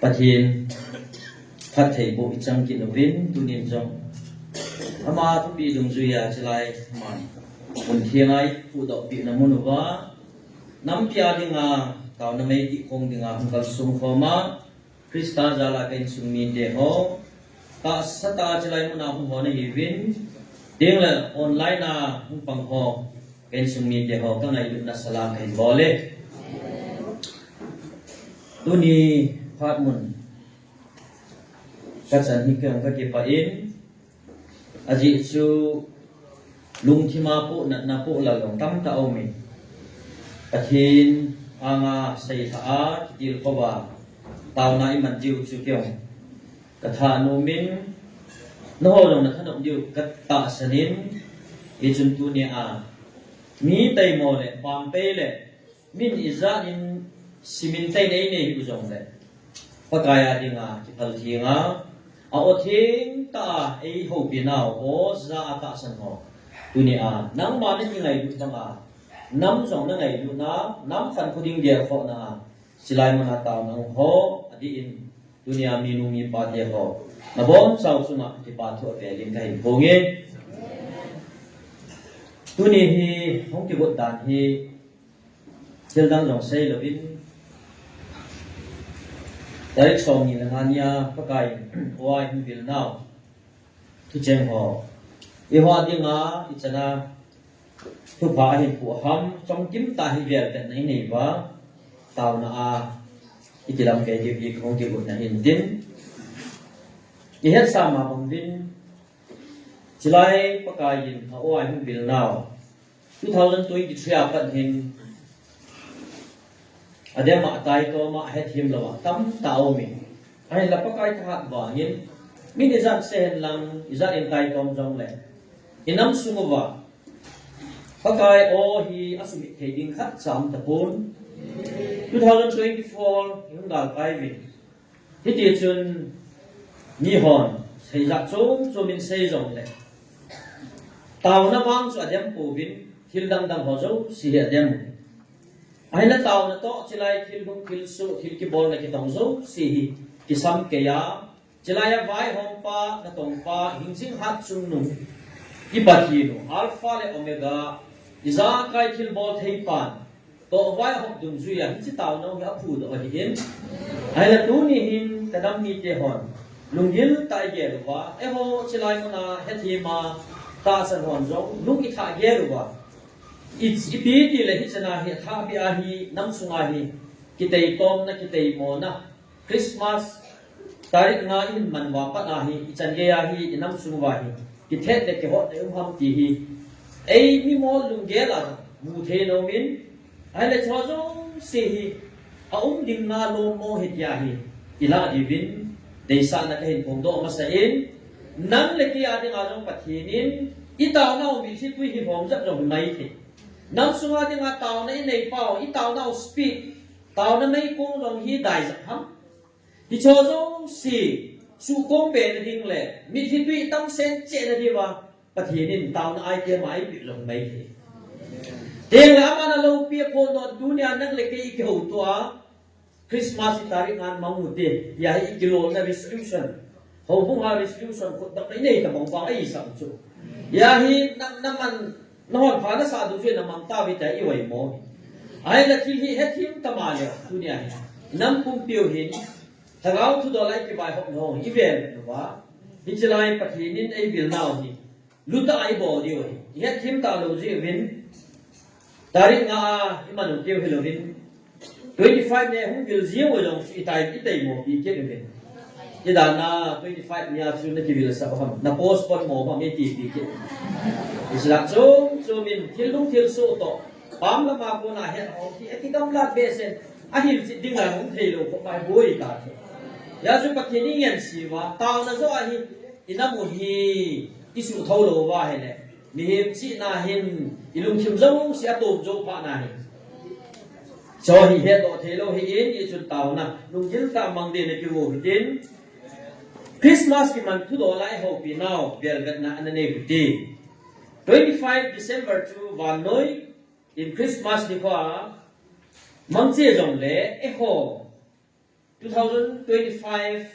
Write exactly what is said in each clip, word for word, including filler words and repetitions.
Pathen phattheiboh i chang kit uvin, tunin jong ama thupi dungjuiya chulai man mun thianga i pudoh peh na mun uva, nampi a dinga taona mei tihkhong dinga hung kalsong khoma, Christa jala ka insung mite ho, tahsa tah a chulai muna hung ho nahiuvin, ding le online a hung pang ho, ka insung mite ho, ka ngailutna salam kahin bol e. Tuni phat mun ka chan hi kei jong ka kipah in, ajeh chu lungthima pohnatna pohlal jong tamtah aumin, Pathen anga seilhah a kitilkhou a taona i man diu chu kei jong ka thanom in, nangho jong na thanom diu ka tahsan in, hichun tunia mi taimo le pampei le min ijat in simin tei nei nei hiu jongle, Pakai a dinga kiphal thenga, a aw thengtah a eihoupi nau aw ja a tahsan ho, tunia nangma na kingailut banga nam jong na ngailutna, nam khankho ding gelkhohna a chulai muna taona hung ho adih in, tunia minu mipa te ho, nabonchau chunga kipa thu avel in kahin phong e. Tuni hi hung kigot dan hi thildang jong seilouvin, tarik somni le nga nia Pakai in aw a ihung vil nau thucheng ho, eiho dinga ichana thupha ahin puh ham, chomkim tah hi velvetna inei uva, taona a ikilamkai diu hi kahung kigotna hin tin, ihetsa ma bang uvin, chulai Pakai in a aw a ihung vil nau two thousand twenty-three a pat hin, adem a, ataitom a, ahethem lou a tamtah aumin, ahinla Pakai thahat vangin, min ijat seihen lang, ijat in taitom jongle, i nam sung uva Pakai aw hi asumit thei ding khatcha um tapon. Two thousand twenty-four ihung galkai uvin, hitichun mihon seijat chom chom in sei jongle, taona vang chu adem pouvin, thil dangdang ho jouse hi adem u. Ahinla taona toh chulai thil hung, thil soh, thil kibolna kitong jouse hi kisam keiya, chulai a vaihompa, natongpa, hingjing hatchungnung, i Pathen u, Alpha le Omega, ijakai thilbol theipan, toh vaihom dungjuiya hiche taona u hi aphudoh ahin. Ahinla tuni hin ka nam mite hon lunggil tah a igel uva, eiho chulai muna hethema tahsan hon jong lung ithah gel uva, i, ipi tile hichana hi athahbeh a hi nam sunga hi kiteitomna, kiteimona, Christmas tarik nga ihin man uva pat a hi ichan geiya hi i nam sung uva hi kithet le kihotna um ham ti hi eimi mo lunggel a mu thei nomin, ahile chu jouse hi aum ding nga lom mong ahi tia hi ilah diuvin deisahna kahin phongdoh masa in, nang le kei a dinga jong Pathen in itaonau mitlhi twi hi hom jep jong himai thei. Nam sunga dinga taona inei pau, itaonau speed, taona meikong jong hi dai jep ham. Hiche jouse suhkong be na ding le mitlhi twi tamsen cheh na diuva Pathen in taona item a eipeh jong himai thei. Tengle aman alou pi aphondoh, tunia nang le kei ikihoutoh a Christmas hi tarik ngan mang u hite, tia hi ikilolna resolution, houbung a resolution khutdamna inei tabang vang ahisah chu, tia hi na, naman, nahon pha nasah dungjuiya namang tauve tia ioimo hi. Ahinla thil hi hethem tama leu tunia hi nam pumpiu hin lhagao thudol a ikivaihopna ho hi ivel uva, hiche lai Pathen in eivil nau hi lutah a ibol diu ahi. Ihetthem talou jeh uvin, tarik nga a iman u keu hilouvin, twenty five nia hung vil jeng u jong chu itai, iteimopi kit uvin. Idana twenty five nia chu nakivilsah u ham, na postpone mo ham, itipi kit. Ilah chom chom in thil lung thil soh toh, pam lama kona het hong ti, akigamlat behseh in, ahilchet ding lai hung theilou khop mai boi ta chu. Hijeh chun Pathen in ngense uva, taona joh ahi, inam u hi isuhthou lou uva ahile, mihem chihna hin ilungthim jouse atom jou phat nahi. Chu hi hetdoh theilou ahin, hichun taona lunggil tah a mang ding in kigo hitin, Christmas kiman thudol a ihoupi nau velvetna ana nei u hite. Twenty five December chu vannoi in Christmas nikho a mang cheh jongle, eiho two thousand twenty-five,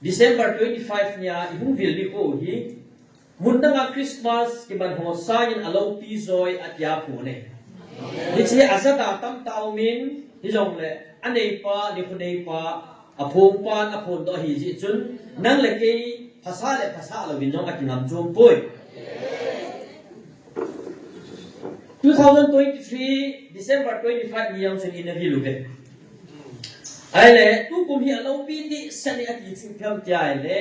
December twenty-five nia i hung vil nikho hi, mundanga Christmas kiman ho sangin a lopi joi atia pon e. Hiche a jat a tamtah um in, hijongle a neipa, nikho neipa, a phongpan a phondoh ahi jeh chun, nang le kei phasa le phasa louvin jong akingam chom poi. Two thousand twenty-three, December twenty-five ni jong chun i na vil uve. Ahile, tukum hi a lopi dehset e ati chu ipi ham tia ahile,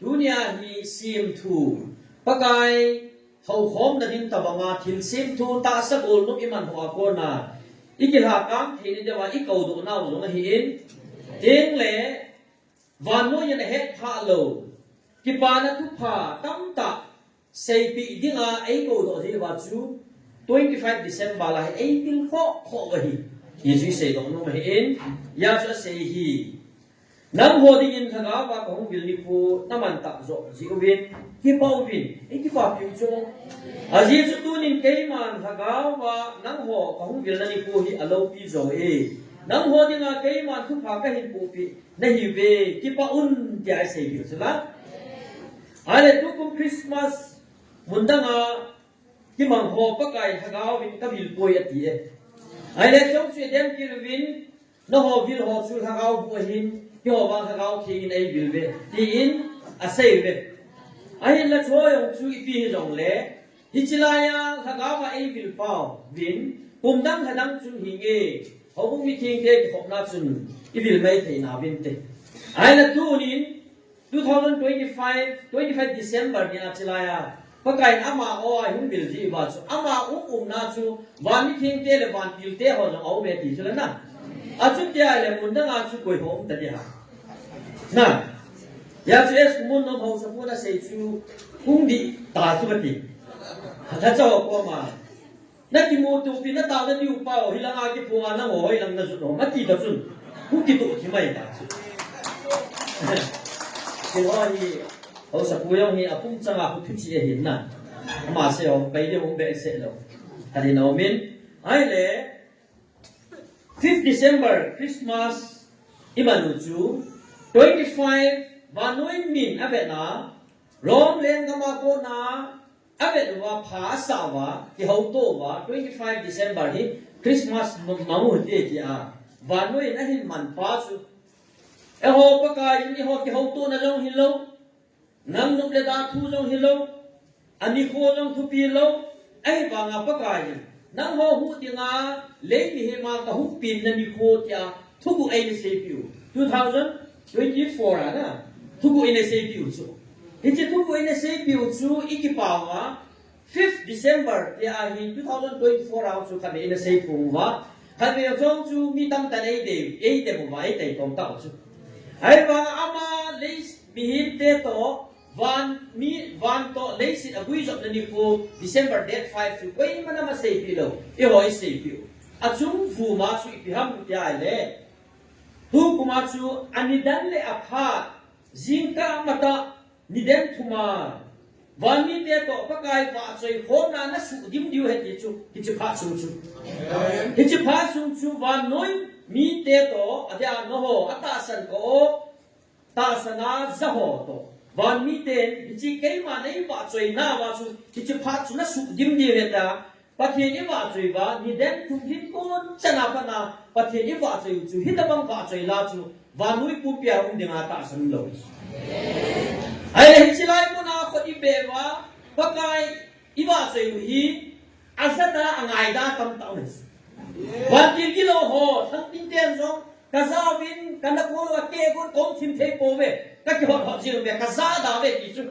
tunia hi semthu, Pakai houkhomna ding tobanga thil semthu tahsa golnop i man ho a kona i kilhakam theina diuva i koudoh nau jong ahin, tengle vannoi in a hetphah lou kipana thupha tamtah seipeh dinga ei koudoh jeh uva chu twenty-five December la hi ei vil khoh khoh u ahi. Hichu i seidoh nom ahin, hijeh chun asei hi. Nangho dingin lhagao va kahung vil nikho na man tah joh jeh uvin, kipah uvin, ei kipah piu chu. Ajeh chu tunin keiman lhagao va nangho kahung vilna nikho hi a lopi jo e. Nangho dinga keiman thupha kahin pohpeh nahiuve, kipah un, tia i sei diu chu la. Ahile tukum Christmas mundanga kimang ho Pakai lhagao vin ka vil poi ati e. Ahile chomcha i dem kit uvin, nangho vil ho chu lhagao boh ahin, keiho vang lhagao theng in ei vil uve, tin asei uve. Ahinla chu jong chu ipi hijongle, hiche laiya lhagao va ei vil pau vin, kum dang lha dang chun hinge, houbung mithengte kikhopna chun i vil mai thei nauvinte. Ahile tunin, two thousand twenty-five, twenty-five December nia hiche laiya Pakai in ama o a hung vil jeh uva chu, ama um umna chu van mithengte le vantilte ho jong a um e ti chu la na. Achuti ahile mundanga chu koi ho um ta ding ham? Na. Hijeh chun S. Munnom Haosapu in asei chu, hung ding tah chu kati. Lhacha ho koma na kimuto pi na tao na diu pau, hilanga kiphonga nangho hoilang na jot u ham ati ta chun, hung kitoh thi mai ta chu. Hiche ho hi, Haosapu jong hi apum changa khu thuchih ahin na. Ama sei ho, pai ding hung behseh lou. Kati nom in. Ahile, fifth December, Christmas, i man u chu, twenty-five, vannoi min avetna, Rome lenggam a kona, avet uva, pha asah uva, kihouto uva, twenty-five December hi Christmas mang u hite tia, vannoi in ahin man pa chu. Eiho Pakai in eiho kihoutona jong hilou, nang nop le da thu jong hilou, a nikho jong thupi lou, ahivanga Pakai in nangho huhhing dinga lei mihem a kahung penna nikho tia thuguh eina seipeh u. Two thousand twenty-four a na, thuguh eina seipeh u chu. Hiche thuguh eina seipeh u chu i kipah uva, fifth December tia hi two thousand twenty-four a chu khatvei eina seiphong uva. Khatvei jong chu mi tamtah in ei dem, ei dem uva, ei taitom tau chu. Ahivanga ama lei mihemte toh, van mi, van toh leiset aguijopna nikho, December date five chu koiman ama seipeh lou, eiho i seipeh u. Achungvuma chu ipi ham tia ahile, tukuma chu anidan le aphat, jingkah matah, nidan thuma, van mite toh Pakai vahchoi khomna na suhdim diu ahi ti chu, hiche phat sung chu. Hiche phat sung chu vannoi mite toh, adia nangho atahsan kah o, tahsan a ja ho toh, van miten hiche keima nei vahchoina uva chu, hiche phat chu na suhdim diu ahi tia, Pathen i vahchoi uva, nidan thum hinkho chana pat a, Pathen i vahchoi u chu, hitabang vahchoi la chu, vannoi pumpi a um dinga tahsan umlou. Ahile hiche lai muna khut i beh uva, Pakai i vahchoi u hi, ajat a angaida tamtah um e. Vantil gilou ho, thangtin ten jong, kaja uvin, kana kol uva kei gon kahung thim thei pouve, kakihot hot jing uve, kaja da uve ti chu.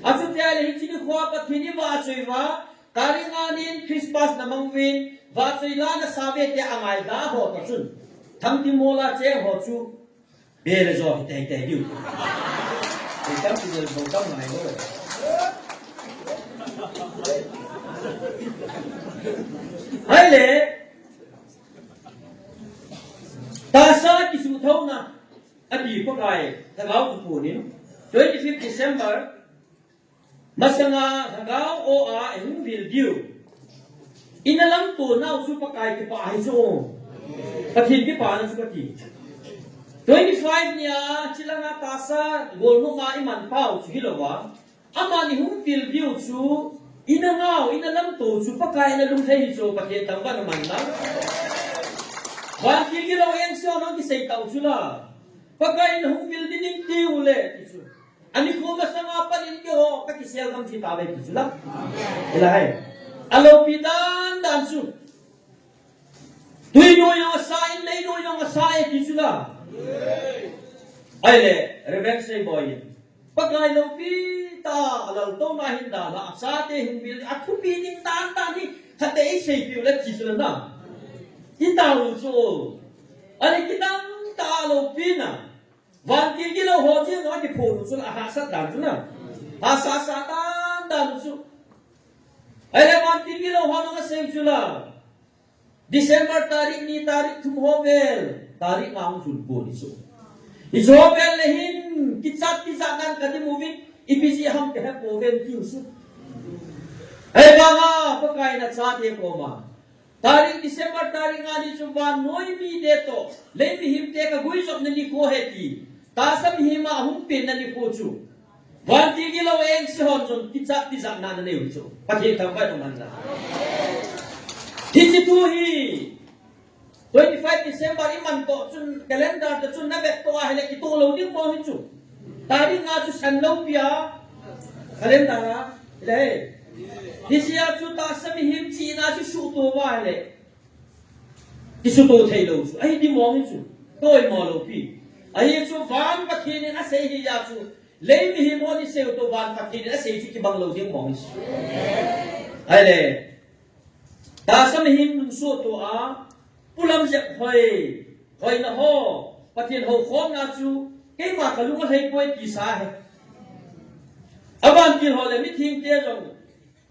Achuti ahile hiche nikho a Pathen i vahchoi uva, Karinganin Christmas na mang uvin, vahchoi la nasa uve tia angaida ho toh chun, thangtin mol a cheng ho chu, be le jo hi teitei diu. Ei tam ti le bo tam ngai ho. Ahile, tahsa kisuhthouna, ati Pakai, Lhagao thupunin, twenty-fifth December, masanga lhagao o a i hung vil diu. Ina lamto nau chu Pakai kipah ahi chu. Pathen kipana chu kati. Twenty-five nia, chilanga tahsa golnop a iman pau chu hilouva. Amani hung vil diu chu, ina ngau, ina lamto chu, Pakai ina lunglhai hi chu, Pathen thangvah in umhen lang. Vantil gilou engse hon kisei tau chu la. Pakai ina hung vil ding tiu le, ti chu. Anikho masanga panin keiho, kakisel gam chi tave ti chu la. Hilai. Aloupi dan dan chu. Tui noi jong asa in, lei noi jong asa e ti chu la. Ahile, Reverend Seiboi in. Pakai loupi tah, alaltouna hin dan la, achate hin vil, athupi ding dan dan hi, khat in eiseipiu le ti chu la na. Itao chu. Ahile kidang tah loupina. Vantil gilou ho jeng a kiphong chu la, ahahsat dan chu na. Hahsa sa dan dan chu. Ahile vantil gilou ho nung asei chu la. December tarik ni, tarik thum ho vel, tarik nga hung lhun pon hichu. Hichu ho vel le hin, kichat tijat nan kati mu vin, ipi jeh ham kahe pouve tiu chu. Ahivanga, Pakai in achate koma. Tarik December tarik nga ni chu vannoi mite toh, lei mihemte kaguijopna nikho ahi ti. Tahsa mihem a hung penna nikho chu. Vantil gilou engse hon chun kichat tijatna nanei u chu. Pathen thangvah in umhen lang. Hiche thu hi twenty-five December iman toh chun calendar toh chun navet toh ahile kitoh lou ding bou hi chu. Tarik nga chu san loupi a calendar a. Hile. Hiche a chu tahsa mihem chihna chu suhto uva ahile. Kisuto thei lou chu. Ahi di mong hi chu. Toimo loupi. Ahi chu van Pathen in asei hi a chu. Lei mihem hon isei u toh van Pathen in asei chu kibang lou ding mong hi chu. Ahile. Tahsa mihem nung suhto a. Pulam jep hoi. Hoina ho. Pathen houkhomna chu. Keima kalung alhai poi ti sa ahi. Avantil ho le mithengte jong.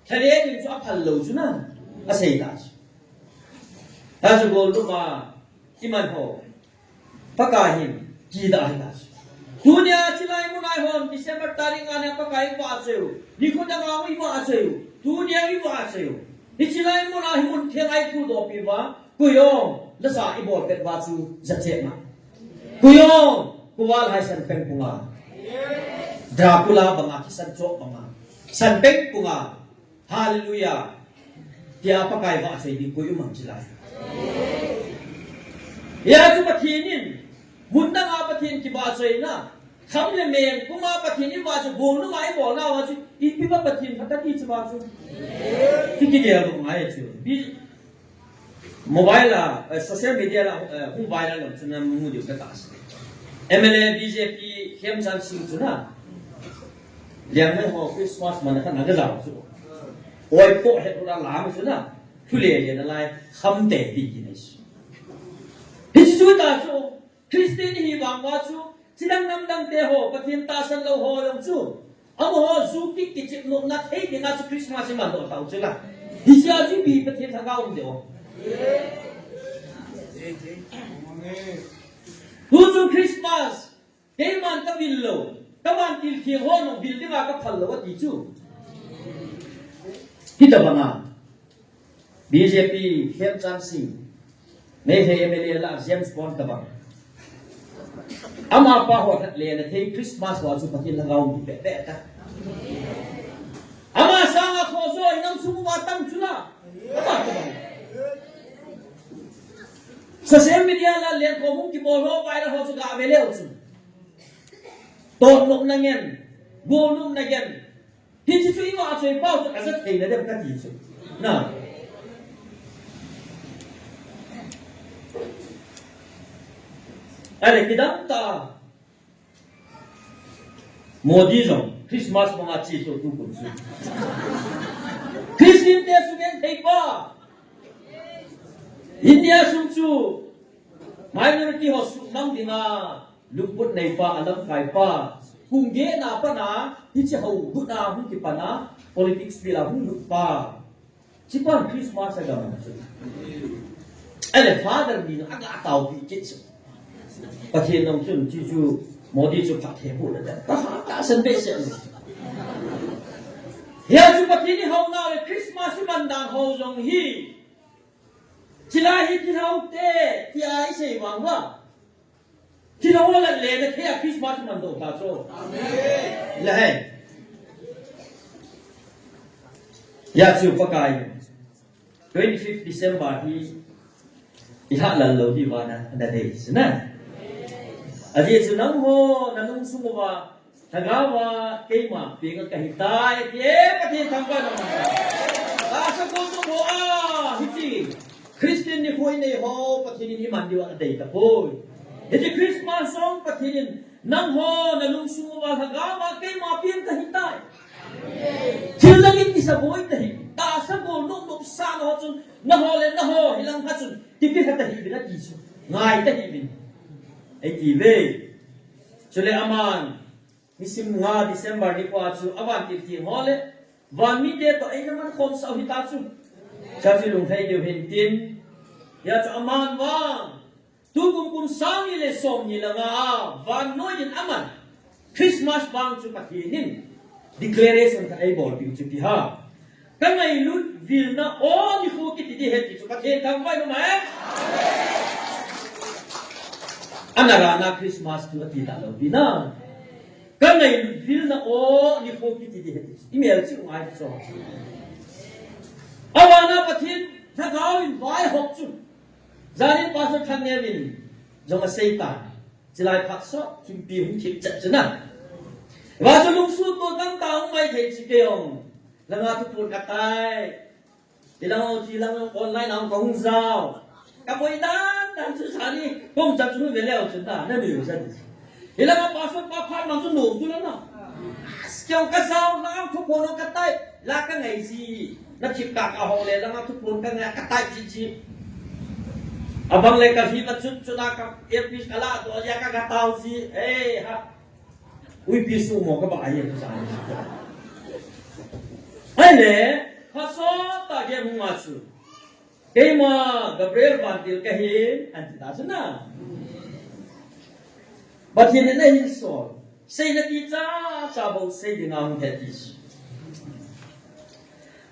Thale ding chu aphal lou chu na, asei ta chu. Ta chu golnop a, iman ho. Pakai hin, kida ahi ta chu. Tunia chilai muna hon, December tarik nga nia Pakai ivahchoi u. Nikho dang a ivahchoi u. Tunia ivahchoi u. Hiche lai muna hi mun theng a ikhudoh pi uva. Koi jong, lasa ibol pet uva chu, jachetna. Koi jong, koi val hai san peng punga. Dracula banga, kisan chok banga. San peng punga. Hallelujah. Tia Pakai vahchoi ding koi um am chilai. Hia chu Pathen in, mun dang a Pathen kivahchoina. Kham le meng, kuma Pathen in vahchoi, golnop a ibolna uva chu, ipi pa Pathen pha kati chu uva chu. Chu kigel ngai chu. Bi, mobile a, eh, social media la, eh, hung viral lam chu namu diu kati se. M L A B J P Khemchand Singh chu na. Liangmai ho Christmas man khat na gajao chu. Oi po he ula lam chu na. Thule le na lai kham te di ki nei chu. Hichu ta chu. Christian hi vang uva chu, chidang namdang te ho, Pathen tahsan lou ho jong chu. Amaho ju kit kichep nopna thei dinga chu Christmas iman doh tau chu la. Hiche a chu ipi Pathen lhagao um ding. Tu chu Christmas, keiman kavil lou, kavantil theng ho jong vil dinga kaphal lou ati chu. Hitabanga. B J P Khemchand Singh, Meitei M L A la James Bond tabang. Amapa ho lhat le na thei Christmas ho chu Pathen lhagao um peh peh ta. Ama sanga khoh jo inam sung uva tam chu la. Ama tabang. Social media la lengkhom hung kibol ho viral ho chu gave leu chu. Totnopna ngen, golnopna ngen. Hiche chu ivahchoi pau chu ajat thei na dem kati chu. Na. Are kidang ta. Modi jong Christmas banga chi chu tu kun chu. Christian te sugeng thei pa. India sung chu minority ho sumang dinga. Lungput neipa, alamkaipa, kum gena pana, hiche ho huna hung kipana, politics bila hung lutpa. Hichepan Christmas agam chu. Ahile Father min aga taopi kit chu. Pathen nung chun, hichu Modi chu phatthei boh le, tahsan behseh. Hia chu Pathen ihouna le Christmas iman dan ho jong hi. Chilai hi thilhau te, tia isei vang uva. Ina ho la le na thei a Christmas man do ta chu. Amen. La hai. Ya chu Pakai. Twenty-fifth December hi i ha lal lo di va na, na dei si na. Ajeh chu nangho na lungsung uva Lhagao a keima penga kahi tai, ti e Pathen thangvah in um. Tahsa golnop ho a, hiche Christian nikho inei ho Pathen in iman diu adei tapoi. Hiche Christmas jong Pathen in nangho na lungsung uva Lhagao a keima peng kahi tai. Thil dang in kisa boi kahi. Tahsa golnop nopsahna ho chun naho le naho hilang kha chun tipi khat ahi uvin ati chu. Ngai ta hi uvin. Ei ti ve. Chule aman, nisim nga December nikho a chu avantil theng ho le van mite toh eina man khom sah u hita chu. Chachi lunglhai diu hin tin. Hia chu aman vang. Tukum kum sang ni le som ni le nga a vannoi in aman Christmas vang chu Pathen in declaration khat eibolpiu chu ti ha. Ka ngailut vilna aw nikho kiti di ahi ti chu Pathen thangvah in um e. Ana rana Christmas thu ati talou pi na. Ka ngailut vilna aw nikho kiti di ahi ti chu. I melchih u ngai chu. Avana Pathen Lhagao in vaihop chu. Janin Pastor Thanneo in jong asei ta. Chilai phat sot, thimpi hung thip chet chu na. Va chu lungsuto tamtah hung mai thei chu kei jong. Langa thuphon katai. Ilang o chi lang online a kahung jao. Kaboi dan dan chu sani. Hung chan chu ve leu chu ta. Na mi u jan. Hilanga pastor pa phat mang chu nom chu la na. Kei jong kajao, langa thuphon katai. La kangai ji. Na thip kaka ho le, langa thuphon kangai katai ji ji. Abang le kahi kachut chut a ka earpiece kala to ya ka gatao ji. Ei ha. Uipi su mo kaba ai ka sa. Ahile, phat sot tah gei hung a chu. Keima Gabriel vantil kahi, anti ta chu na. Pathen in ahin sol. Seina kicha cha bou sei ding a hung he ti chu.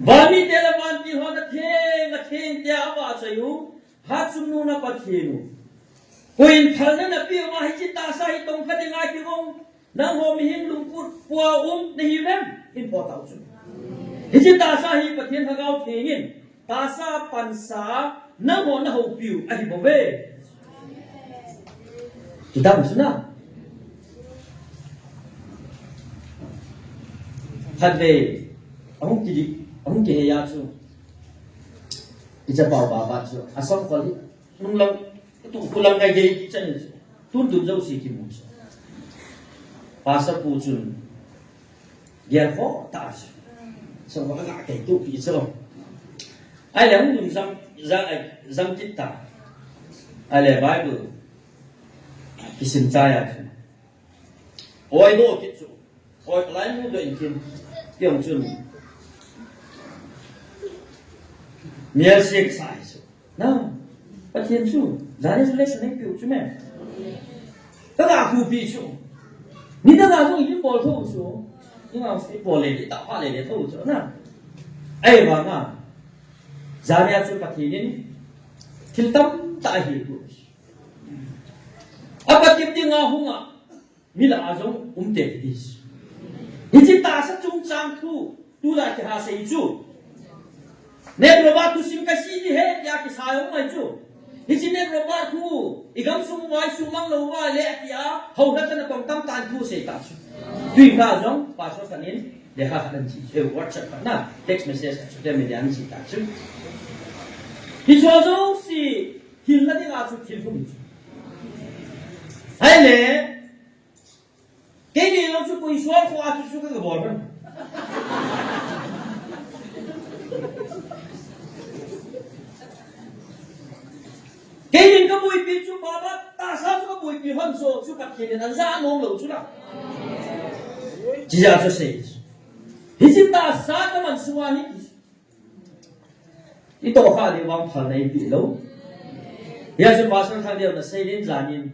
Van mite le vantil ho natheng, natheng tia avahchoi u. Hatchungnung na Pathen u. Koiyin phalna napeh uva hiche tahsa hi tongkha dinga kigong. Nangho mihem lungput pua um nahiuvem, in pot tau chu. Hiche tahsa hi Pathen Lhagao Theng in tahsa pansa nangho nahoupiu ahi bouve. Kidam chu na. Khatvei, ahung kidi, ahung kihei a chu. Ichapau baba chu. Asam kol hi. Nunglang, tu kulang kai gei ki chan. Tun tun jouse kimu chu. Pastor pu chun. Gel ho ta chu. So, va nga kai tu pi chu. Ahile hung dun jam, jam, ai, jam kit ta. Ahile Bible. Kisim chai a chu. Oi do kit chu. Oi kalai mu do in kin. Kei jong chun. Mial sek sai chu. Na, Pathen chu, jani chu lesson nei piu chu me. Ka ga khu pi chu. Ni da ga jong i bol tho chu. Ni ma i bol le, i ta pha le le tho chu na. Ahivanga. Jani a chu Pathen in thil tamtah ahi tu. Apa tip ti nga hu nga. Mi lah a jong um te kiti. Hiche tahsa chungchang thu, tulai kiha sei chu. Nehru Baptist in ka si ti he, tia kisa jong mai chu. Hiche Nehru Baptist thu, i gamsung uva, i sumang lou uva le, tia, hou na tana tong tam tan thu sei ta chu. Tui ka jong, pastor khat in, lekha khat in chi, eh, WhatsApp khat na, text message khat, social media in chi ta chu. Hiche jouse, hilna dinga chu thil thum chu. Ahile, Keini jong chu koi sual kho a chu chu ka bol pen. Keini ka boipi chu baba tahsa chu ka boipi hon so chu Pathen in an ja nom lou chu la. Chi ja chu sei. Hiche tahsa ka man sunga hi. I toh kha le vang phal nei pi lou. Hia chu pastor kha dia na sei nin janin.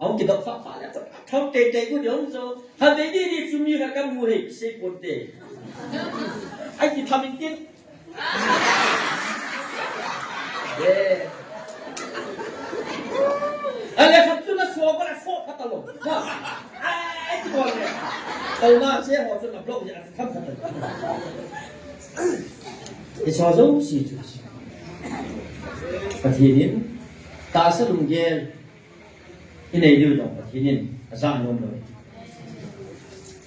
Ahung kidop pha pha le, thau tei tei ku jong so. Khatvei ni ni chu mi khat ka mu hi, sei pon te. Ai ki tham in tin. Eh. Ale khat chu na so Ko ko la so pha ta lo. Ha. Ai, ti ko le. Tau na se ho chu na block ya tham pha ta lo. I so zo si chu. Pathen in tahsa lunggel i nei diu jong Pathen in aja nom lou.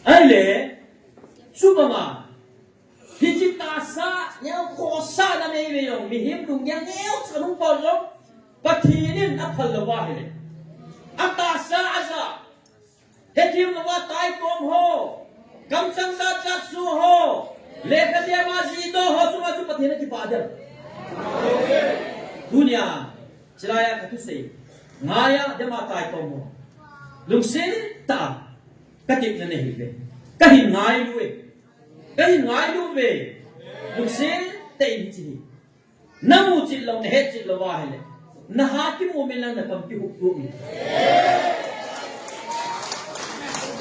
Ahile, chu banga, hiche tahsa, neo khosa na nei ve jong, mihem lunggel neocha nung pau jong, Pathen in aphal lou va ahile. Atahsa aja, hethem louva taitom ho, kamchang jat jat su ho, lekha jem a ji doh ho chunga chu Pathen in akipah dem? Tunia, chulaiya kathusei, ngaiya dem a taitom ho. Lungset tah a, katepna nahi ve. Kahin ngailu e. Kahin ngailu ve. Lungset tah in hiche hi. Namu chet lou, nahet chet lou va ahile, naha kimu min lang nakam kihup tup min.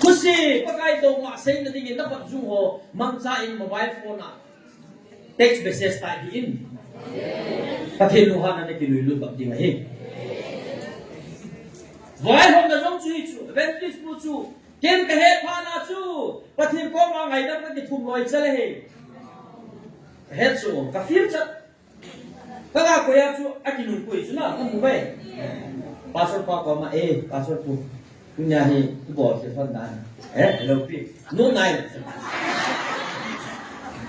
Khusi, Pakai dongma seina dingin nakhut jung ho mangcha in mobile phone a text message type in. Pathen lunghanna nakilui lut bang ding ahi. Vaihomna jong chu hichu, evangelist pu chu, ken kahet phat na chu, Pathen koma ngaidam kakithum loi chal ahi. Kahet chu, ka feel chat. Kala koiya chu akinung koi chu na, namu ve. Pastor pa koma, eh, Pastor pu, tunia hi ibol thil hon na. Eh, hello pi. No nai.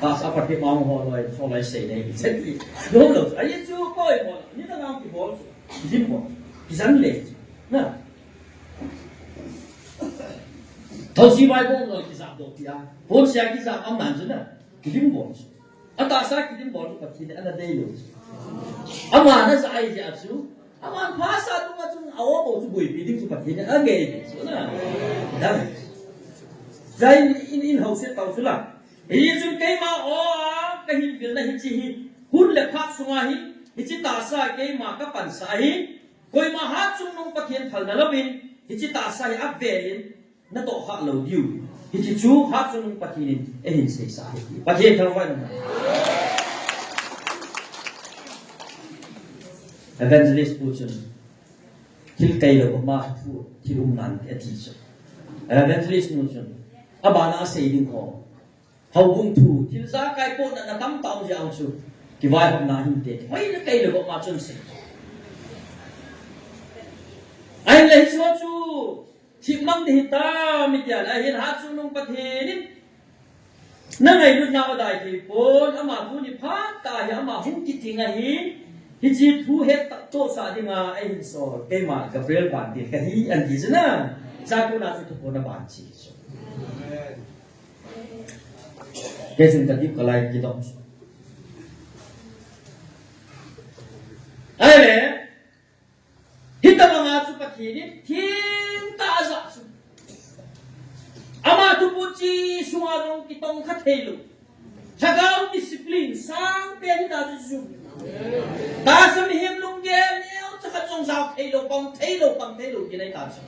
Pastor pa ti ma ho loi, so loi sei nei. Senti. No lo. Ai chu koi mo. Ni ta nang kibol. Lim mo. Kijan le. Na. Thau si vai bong lo kisa do pi a. Bon sia kisa am nan chu na. Kilim bol chu. Atahsa kilim bol chu Pathen in ana dei lou chu. Ama na ja ahi jeh a chu. Ama phasa dunga chun a-o bou chu boipi ding chu Pathen in angei ding chu na. Dang. Jai in, in hausa tau chu la. Hichun keima o a kahin vilna hiche hi. Hun le phat sunga hi. Hiche tahsa keima kapansa hi. Koima hatchungnung Pathen phalna louvin. Hiche tahsa hi avel in. Natoh kha lou diu. Hiche chu hatchungnung Pathen in eihin seisa ahi. Pathen thangvah in um. Evangelist pu chun, thil kai lou ma thu, thil um nante ati chu. Evangelist nu chun, abana asei ding ho. Houbung thu, thil jakai pohna na tam tah um jeh a chu. Kivaihomna hinte. Hoina kai lou ma chun sei. Ahinla hiche chu, Thipmang ding hitam, iti a, ahin hatchungnung Pathen in, na ngailutna a dai thei pon, ama tuni phat a hi, ama hung kiting ahi, hiche thu het tah tohsa dinga, eihin sol, keima Gabriel Bantil kahi, anti chu na, chakona chu thuphon aban chi chu. Kei chun kadip kalai kidong chu. Ahile, Hitabanga chu Pathen in thengtah ajah chu. Ama thuphon chi sunga jong kitong kha thei lou. Lhagao discipline sangpen hita chu chu. Tahsa mihem lunggel neocha khat jong jao thei lou, pang thei lou, pang thei lou tina ahi ta chu.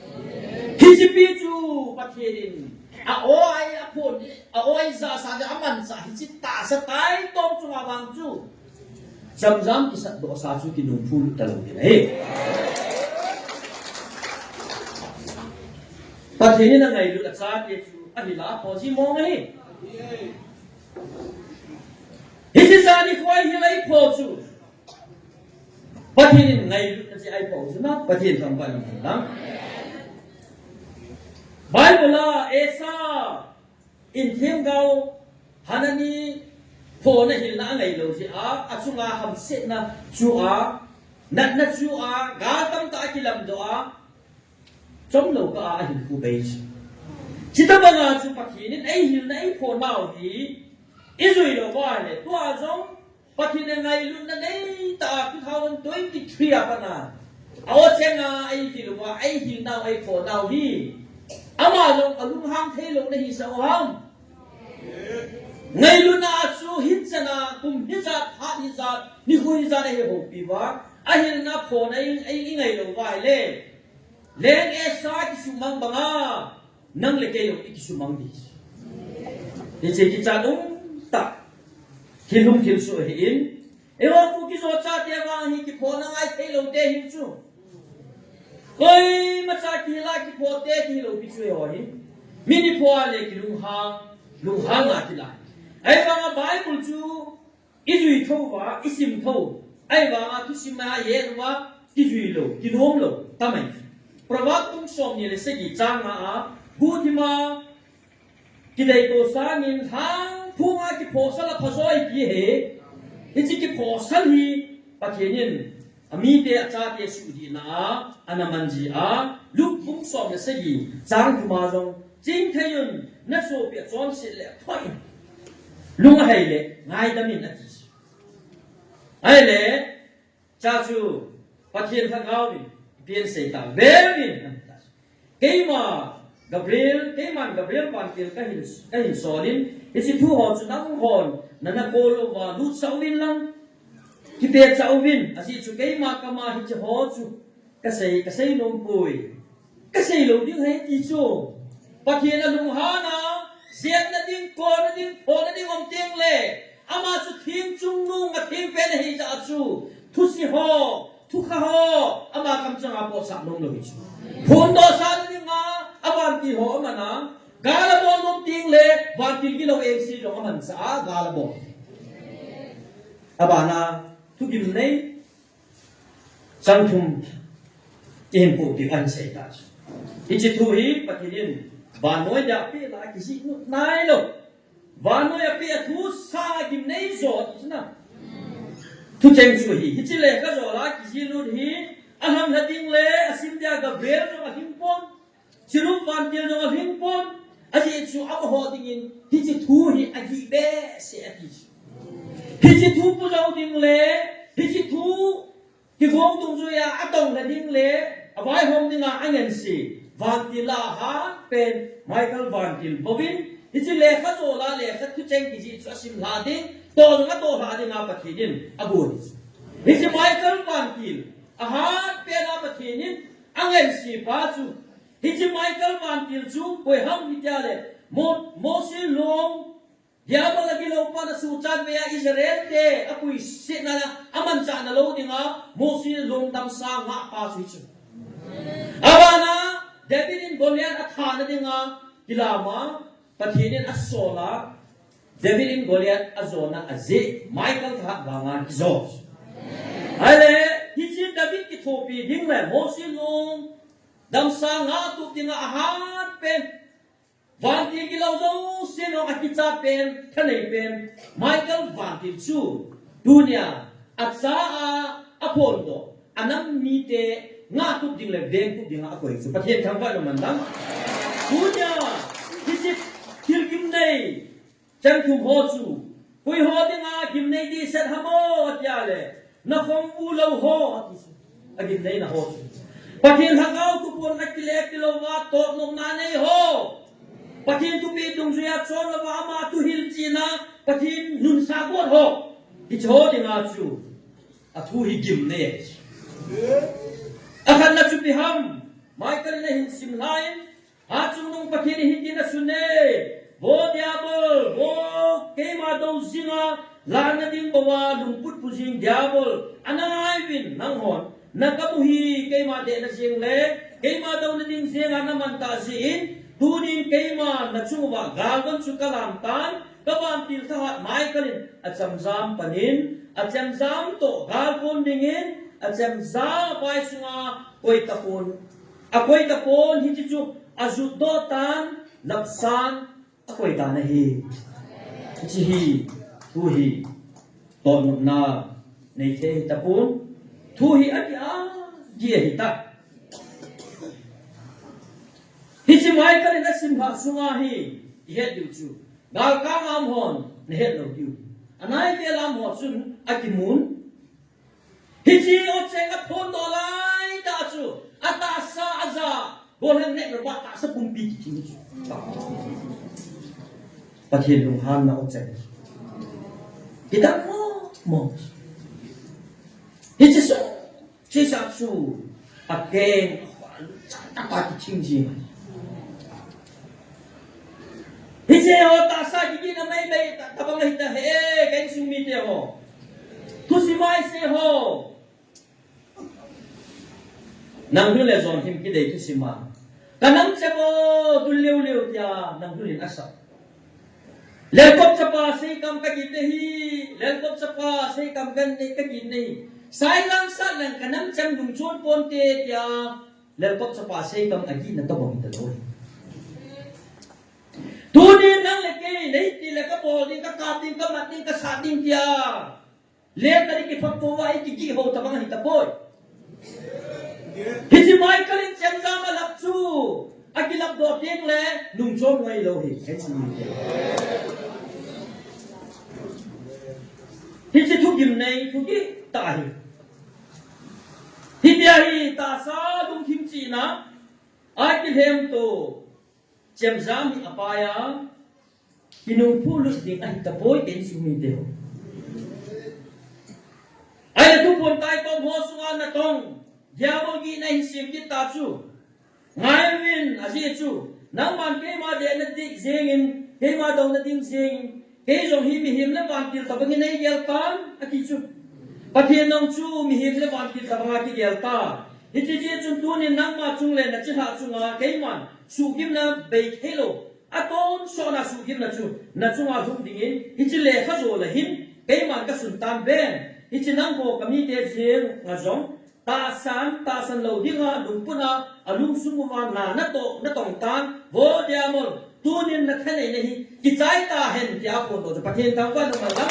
Hiche pi chu Pathen in a-o a eiphon, a-o eijahsa a amanchah hiche tahsa taitom chunga vang chu. Chamjam kisatdohsa chu kinungphu lut talou ding ahi. Pathen in angailut achate chu ahila aphoji mong ahi. Hiche jani khoi hila ipho chu. Pathen in ngailutna chu eipho chu na, Pathen thangvah in um hen lang. Bible a Asa in themgao Hanani phona hilna angailou jeh a, achunga hamsetna chu a, natna chu a, gal tamtah akilamdoh a, chomlou kah a ahinkho bei chu. Chuti banga chu Pathen in eihilna eiphonau hi, ijui lou uva ahile, tua jong Pathen in ngailutna neitah a two thousand twenty-three a pat a, a-o chenga eihil uva, eihilnau, eiphonau hi, ama jong alunghang theilouna hisah u ham? Ngailutna chu hichana kum hijat, phat hijat, nikho hijat a eihoupi uva, ahilna phona i, i, ingailou uva ahile, Leng Asa kisumang banga, nang le kei jong ikisumang ding. Hiche kichat umtah. Thil hung thilsoh ahin. Eiho Kuki-Zo chate vang hi kiphona ngai theilou te hin chu. Koima cha kihil a kiphoh te kihil lou pi chu eiho hi. Min iphoh a le kilunghang, lunghang a kila. Ahivanga Bible chu ijui thou va, isim thou. Ahivanga thusim a ihet uva, kijui lou, kinom lou, tamai. Proverb bung somni le sagi chang nga a, guhthim a kidei to sangin lhangphong a kiphohsal a phajo ahi ti ahi. Hiche kiphohsal hi Pathen in amite achate suhdihna a ana man ji a, Luke bung som le sagi chang thum a jong, chingthei un, nasopi achonset le aphoi in, lung ahei le ngaidam in ati. Ahile, cha chu Pathen lhagao in, ipi asei ta, veuvin, ati ta. Keima Gabriel, keiman Gabriel vantil kahin, kahin sol in, hiche thu ho chu nanghon nana kol uva lutsah uvin lang, kipehcha uvin, ajeh chu keima kama hiche ho chu kasei, kasei nom poi. Kasei lou ding ahi ti chu. Pathen alunghan a, jetna ding, kolna ding, phohna ding um teng le, ama chu theng chungnung a theng pen ahi jeh a chu, thusi ho, thukha ho, ama kamchang a pohsah nom lou hi chu. Phondoh sahna dinga avantil ho aman a, gal abol nom teng le, vantil gilou engse jong aman sah a, gal abol. Abana, thugimnei chang thum ihin pohpeh u ahin sei ta chu. Hiche thu hi Pathen in vannoi a apeh la kijih nailou. Vannoi a apeh a thu sanga gimnei jo ti chu na. Thucheng chu hi, hiche lekha jo la kijih lut hi, alhamlha ding le asim dia Gabriel jong alhing pon. Cherub vantil jong alhing pon, ajeh chu amaho dingin hiche thu hi agih behseh ati chu. Hiche thu pujou ding le, hiche thu kigong dungjuia atong lha ding le, avaihom dinga angense vantil a ahat pen Michael vantil bouvin, hiche lekha jo la lekha thucheng kijih chu asim lha ding, toh jong atoh lha dinga Pathen in agon. Hiche Michael vantil ahat pen a Pathen in angense pa chu, hiche Michael vantil chu koi ham itia le, Mo-, Mosi long, Diabol agilou pa na suhchat vei a Israel te apuisetna a amanchah na lou dinga, Mosi long damsang ngah pa chu hichu. Abana, David in Goliath athana dinga, kilama, Pathen in asol a, David in Goliath ajona ajeh, Michael thahat vanga kijo. Ahile, hiche David kithopi ding le, Mosi long damsang ngah tup dinga ahat pen, vantil gilou jouse jong akichat pen, thanei pen, Michael vantil chu, tunia, acha a, aphondoh, anam mite, ngah tup ding le veng tup dinga akoi chu, Pathen thangvah in umhen lang. Tunia, hiche thil gimnei, chang thum ho chu, koi ho dinga gimnei dehset ham o, atia le, nakhong u lou ho, ati chu. Agimneina ho chu. Pathen lhagao thupon akile tilou va, totnopna nei ho. Pathen thupeh dungjuia chon lou va, ama thu hilchetna, Pathen nunsah got ho. Hiche ho dinga chu, athu hi gimnei ahi. Akhatna chu ipi ham, Michael in ahin sim lhai in, Hatchungnung Pathen in hitin asun e, Vo Diabol, vo keima dou jinga, lahna ding bouva, lungput pu jing Diabol, anaiuvin nanghon, nakamu hi keima dehna jeng le, keima douna ding jenga naman tah jeh in, tunin keima nachung uva galvan chu kalam tan, kavantil thahat Michael in achemjam panin, achemjam toh galkon dingin, achemjam apai sunga koi tapon. Akoi tapon, hiche chu ajutdoh tan, lapsan akoi tan ahi. Hiche hi, thu hi, totnopna neithei hitapon, thu hi ati a, ti ahitai. Hiche Michael in asim lhah sunga hi, ihet diu chu, galkanga um hon nahet lou diu. Anaivel a um ho chun akimun. Hiche ho cheng aphondoh laitah chu, atahsa aja, golhang neh lou ba tahsa pumpi kithing chu. Pathen lunghanna ho cheng. Kidang mo, mo. Hiche chu, hiche chu, akeng, apa kithing jing. Hiche ho tahsa kigin a maimai, ta, tabang hita he, ka insung mite ho. Thusim a ise ho. Nang lhun le jon him kidei thusim a. Ka nam chebo dul leu leu tia nang lhun in asa. Lelkop chapa seikam ka gin nahi, lelkop chapa seikam ka nei ka gin nahi. Sailang sat lang ka nam chang dungchon ponte tia, lelkop chapa seikam a gin na tabang ta lo. Tunin nang le kei, nei ti le ka bol ding, ka kap ding, ka mat ding, ka sat ding tia. Leng ka di kiphak po va, i kiki ho tabang hi tapoi. Hichi mai ka ling cheng jam a lap chu. A kilap do tieng le, nung chom ngai lo hi. Hichi mai. Hichi thu gim nei, thu ki ta hi. Hitia hi ta sa lungthim china. A kilhem to. Chemjam hi apai a, kinungphu lut ding ahi tapoi, insung mite ho. Ahile thuphon taitom ho sunga natong, diabol gihna hin sim kit ta chu. Ngai uvin ajeh chu, nangman keima dehna ding jengin, keima douna ding jengin, kei jong hi mihem le vantil tabang in nei gel tan, ati chu. Pathen jong chu mihem le vantil tabang a kigel ta. Hiche jeh chun tunin nangma chung le nachilhah chunga keiman suhgimna bei thei lou. Atonsot na suhgimna chu nachunga lhung dingin hiche lekha jol a hin keiman kasun tan ven. Hiche nangho kamite jenga jong tahsan, tahsan lou dinga lungput a, alungsung uva na, natoh, natong tan, vo diabol, tunin nathaneina hi kichai tahen tia phondoh chu Pathen thangvah in umhen lang.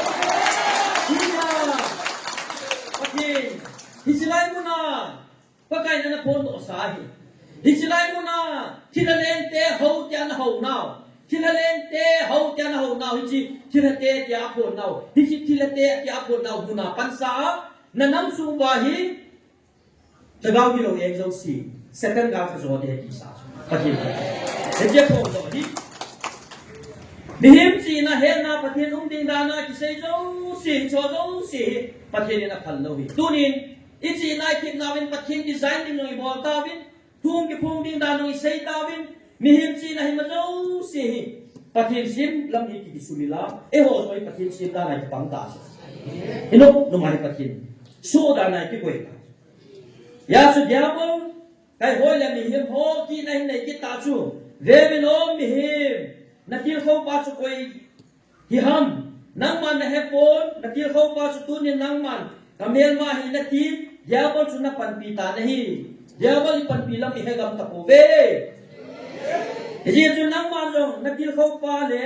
Hallelujah. Pathen, hiche lai muna, Pakai in ana phondoh sa hi. Hiche lai muna, thilha lengte ho tia nahou nau. Thilha lengte ho tia nahou nau, hiche thilhate tia aphon nau. Hiche thilhate tia aphon nau muna pansa a, nanam sung uva hi, Lhagao gilou eng jouse, Satan gal kha jo ding ahi ti sa. Pathen. Hiche phondoh hi. Mihem chihna hetna Pathen um ding dan a kisei jouse, hiche jouse hi Pathen in aphal lou hi. Tunin, ichihna ithemna uvin Pathen design ding jong ibol tauvin, thu kiphong ding dan jong isei tauvin, mihem chihna hi ma jouse hi Pathen sem lam hi ki, kisumil a, eiho jong hi Pathen sem dan a kipang ta chu. Hinu, numei Pathen. Soh dan a kikoi ta. Hijeh chun diabol, kei ho le mihem ho kihna hin nei kit ta chu. Ve uvin o mihem, natilkhou pa chu koi hi ham? Nangman nahe pon, natilkhou pa chu tunin nangman kamelma ahi natin, diabol chu napanpi ta nahi. Diabol ipanpi lam ihe gam tapouve. Hijeh chun nangman jong natilkhou pa le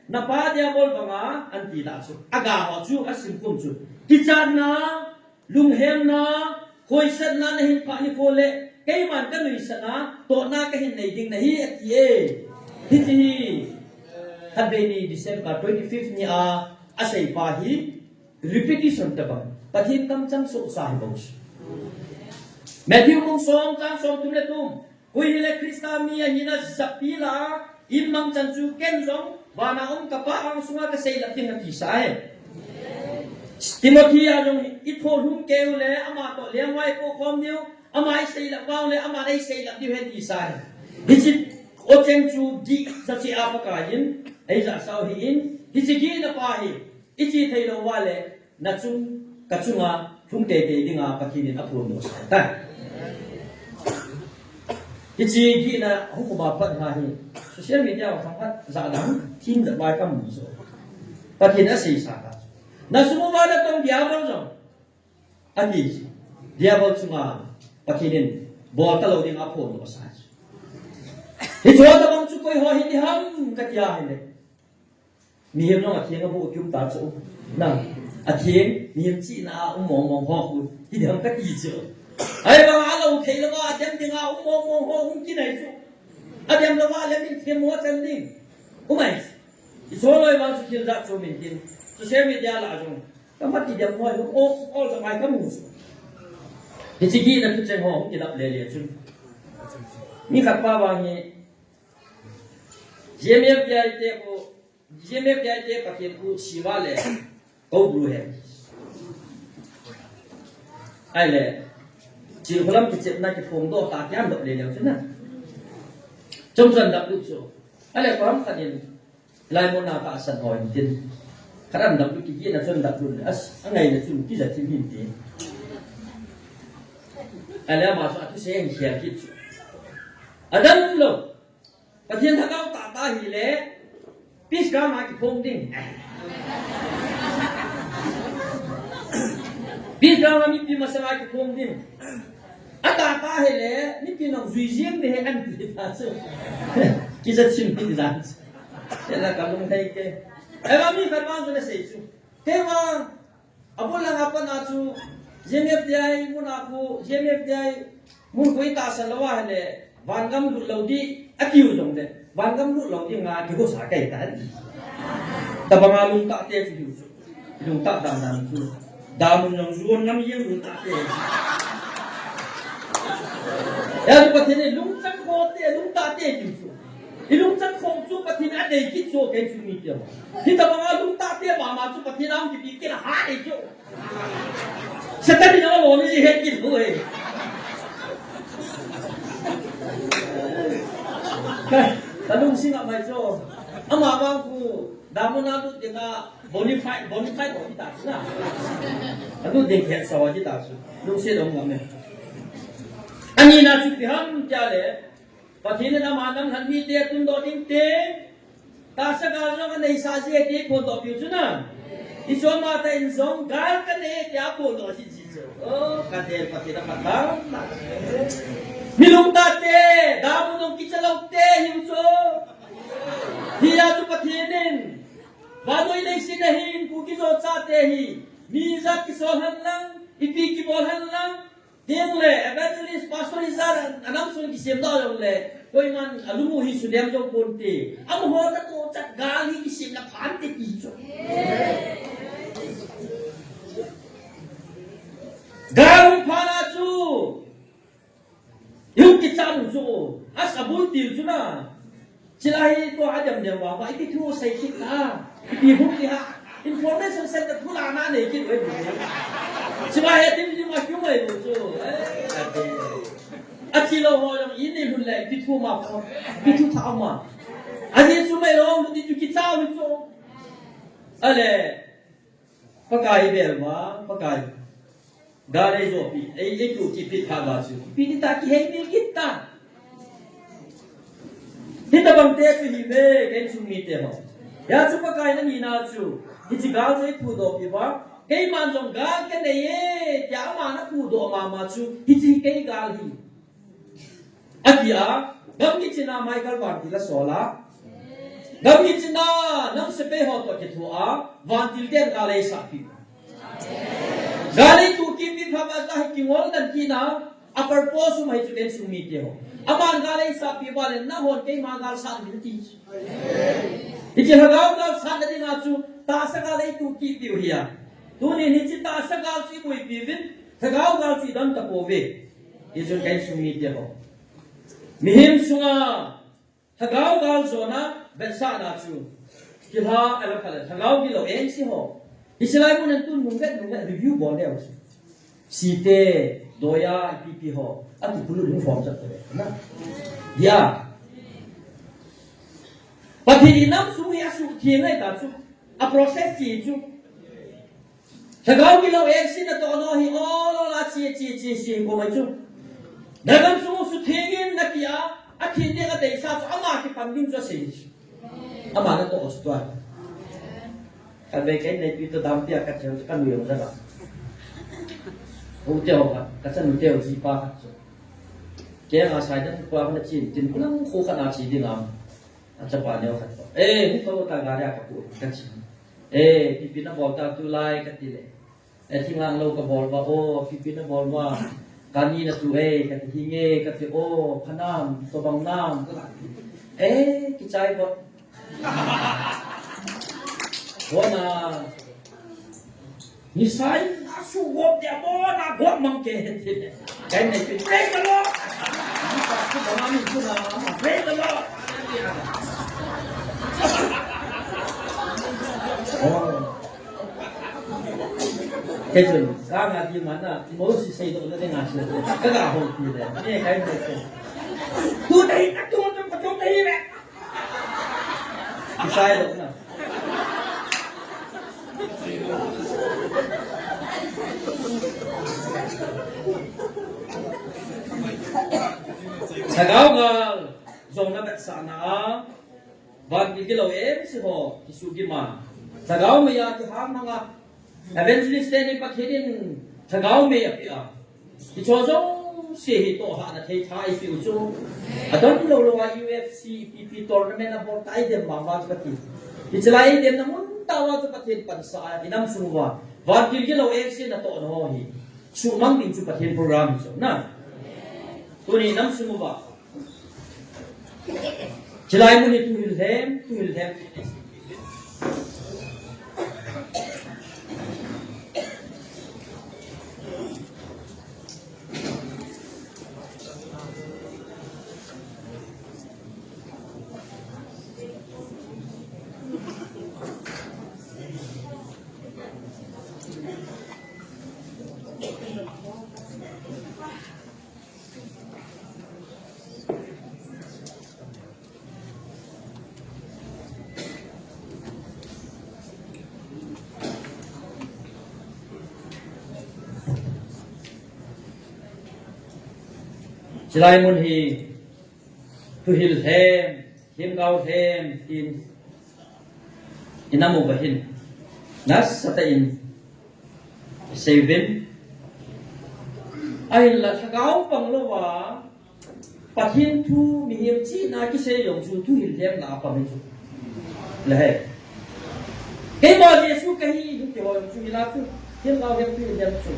napa diabol banga anti ta chu. Aga ho chu, asimkhum chu. Kichatna, lunghemna, khoisatna nahin phah nikho le, keiman kanuisat a, tohna kahin nei ding nahi, ati e. Hiche hi, khatvei ni December twenty-fifth ni a, asei pa hi, repetition tabang. Pathen kamchang sohsa hi bou chu. Matthew bung som chang somthum le thum. Koi hile Christa mi ahina japi la, imang chan chu ken jong, vana um kapa angsunga kaseilap ding ati sa e. Timothy a jong ithoh lhung kei u le, ama toh lengvai po khom diu, ama iseilap vang le, ama eiseilap diu ahi ti sa e. Hiche, o cheng chu gih sa che a Pakai in, eija sau hi in, hiche gihna pa hi, iche thei lou va le, nachung, kachunga, lhung teitei dinga Pathen in aphondoh sa tai. Hiche gihna hung um a pat ha hi, social media a thangphat jat dang, thim jat vai kamu chu. Pathen in asei sa ta. Nasung uva natong diabol jong. Ati, diabol chunga Pathen in bol talou ding aphondoh sa chu. Hiche tabang chu koi ho hi ti ham kati a hile. Mihem jong atheng a bu kium ta chu. Na, atheng, mihem chihna a um mong mong ho khu. Hi ding ham kati chu. Ahivang a lou thei lou a, adem ding a um mong mong ho hung kinai chu. Adem lou a le min themmo chan ding. Umai. Ichol loi vang chu thil jat chu min tin. Social media la jong. Kamat idem hoi, ol, ol sa mai kamu chu. Hiche gihna thucheng ho, hung kilap le le chun. Mi khat pa vang hi, G M F D I te ko, G M F D I te Pathen khu siva le, ko bru he. Ahile, chil khulam kichepna kiphongdoh ta kiam doh le le chun na. Chomchan dap du chu. Ahile, koram khat in, Hilai mun a tahsan ho hin tin. Khat an dap lut kigihna chun dap lut le, as, angai le chun kija thim hin tin. Ale ama chu athusei ahin khel kit chu. Adang lou. Pathen thagau tah tah hile, peace ground a kiphong ding. Peace ground a mipi masanga kiphong ding. Atah tah hile, mipi nang jui jeng ding ahi ati ta chu. Kija chim ding dan chu. Chule kalung thei ke. Eva mi khat vang chu nasei chu. Kei vang, abul langa pat a chu, G M F D I mun a khu, G M F D I mun khu itahsan lou ahile, vangam lut lou ding, atiu jong le, vangam lut lou ding a kihosa kei ta. Tabanga lungtah te chu hiu chu. Lungtah dan dan chu. Damun jong juon ngam jeng lungtah te. Hijeh a chu Pathen in lungchang kho te, lungtah te tiu chu. I lungchang kho chu Pathen in adei kit chu kei chu mi tia. Hitabanga lungtah te mama chu Pathen a hung kipi kit a ha dei chu. Satan in alon ni het kit chu e. Ka, ka lungsim a mai chu. Ama vang khu, damun a lut ding a, bonafide, bonafide ahi ta chu na. Alut ding khet sa ahi ta chu. Lungset um ngam e. Ani na chu ipi ham tia le. Pathen in ama nang han mite atundoh ding te. Tahsa gal jong aneisah ji e ti phondoh piu chu na. Hichu ama tah in jong gal kanei e tia phondoh ji ji chu. Oh, ka de Pathen a phatah. Mi lungtah te, damun jong kicha lou te hiu chu. Hijeh a chu Pathen in, vannoi leiset a hin Kuki Zo chate hi, mi ijat kisol hen lang, ipi kibol hen lang, ding le, evangelist, pastor ijat, anam sung kisem doh jong le, koiman alung u hi sudem jong ponte. Amaho natoh chat gal hi kisem na phante ti chu. Gal hung phat a chu, Yung kicham chu, as abul til chu na. Chilai hi tua adem dem vang, ipi thu sei kit na. Ipi hung kit ha. Information center thu la na nei kit uve. Chilai hi tim tim a kiu mai bu chu. Eh, ati. Achilou ho jong inei hun le, ipi thu ma pho. Ipi thu tha ma. Aji chu mai lou, ti chu kicham chu. Ale. Pakai bel ma, Pakai. Gal eijopi, ei, eituh kit peh phat uva chu. Ipi ti ta kihei mil kit ta. Hitabang te chu hi ve, ka insung mite ho. Hijeh a chu Pakai in ani na chu. Hiche gal chu eipudoh peh uva. Keiman jong gal kanei e, tia aman apudoh mama chu. Hiche hi kei gal hi. Atia, gamgi china Michael vantil asol a. Gamgi china nang sepai ho toh kithoa, vantil ten gal eisah peh. Gal eituh kit peh phat uva hi kingol dan kit na, a purpose um ahi chu ka insung mite ho. Aman gal eisah peh uva le, nahon keima gal sat ding ti. Hiche lhagao gal satna dinga chu, tahsa gal eituh kit peh u hi a. Tunin hiche tahsa gal chu iboipi uvin, lhagao gal chu idon tapouve. Hichun ka insung mite ho. Mihem sunga, lhagao gal jona, vetsahna chu. Kilha, ela khat le, lhagao gilou, N C ho. Hiche lai mun a tun nung vet, nung vet, review bol leu chu. Site, doiya, ipi ipi ho. Atu pulu lung form chat le. Na. Ya. Pathen in nam sung hi asuhtheng ngai ta chu. A process chi chu. Lhagao gilou N C natoh nau hi, o, lo la chi, chi, chi, chi, ko mai chu. Nagam sung suhtheng in nati a, athin ding adeisah chu, ama kipan ding chu asei chu. Ama natoh chu tua. Ka ve kei neipi toh dampi a ka cheu chu ka nui jong jala. U teu ka, ka chanu teu jipa khat chu. Kei nga sai dan pa na chin, tin kulang khu khat na chi ding am. Achapa neo khat toh. Eh, ni ko ta gari a ka pu, ka chi. Eh, ipi ipi nabol ta tulai kati le. Eh, thinglhang lou kabol uva, o, ipi ipi nabol uva. Kani natu e, kati hinge, kati o, phanam, tobang nam, kati. Eh, kichai bot. Bona. Nisai, asu gop dia bona, gop mang ke. Kai nei, praise the Lord. Praise the Lord. Oh. Kei chun, ka nga di mana, Moses sei do na de nga se. Ka ga ho ti le. Ne kai nei. Tu dei, tu tu tu tu dei le. Kisai lo na. Lhagao gal jong na vetsahna a, vantil gilou M C ho kisuhgim a, lhagao mei a kihang hang a, evangelist teni Pathen in lhagao mei apeh a, hiche jouse hi tohhahna thei tha eipeh u chu, adon lou lou a U F C, P P tournament abol tai dem mama chu kati. Hiche lai eidemna mun tah uva chu Pathen pansah a, inam sung uva vantil gilou M C natohna ho hi suhmang ding chu Pathen program hi chu na. Tuni inam sung uva, chilai mun hi tuhil lhem, tuhil lhem. Chilai mun hi tuhil lhem, themgao lhem tin inam uva hin nasatah in isei uvin. Ahinla lhagao pang louva Pathen thu mihem chihna kisei jong chu tuhil lhemna a pang hi chu. Lehe. Keima Jesu kahi, hiti ho jong chu hila chu. Themgao lhem, tuhil lhem chu.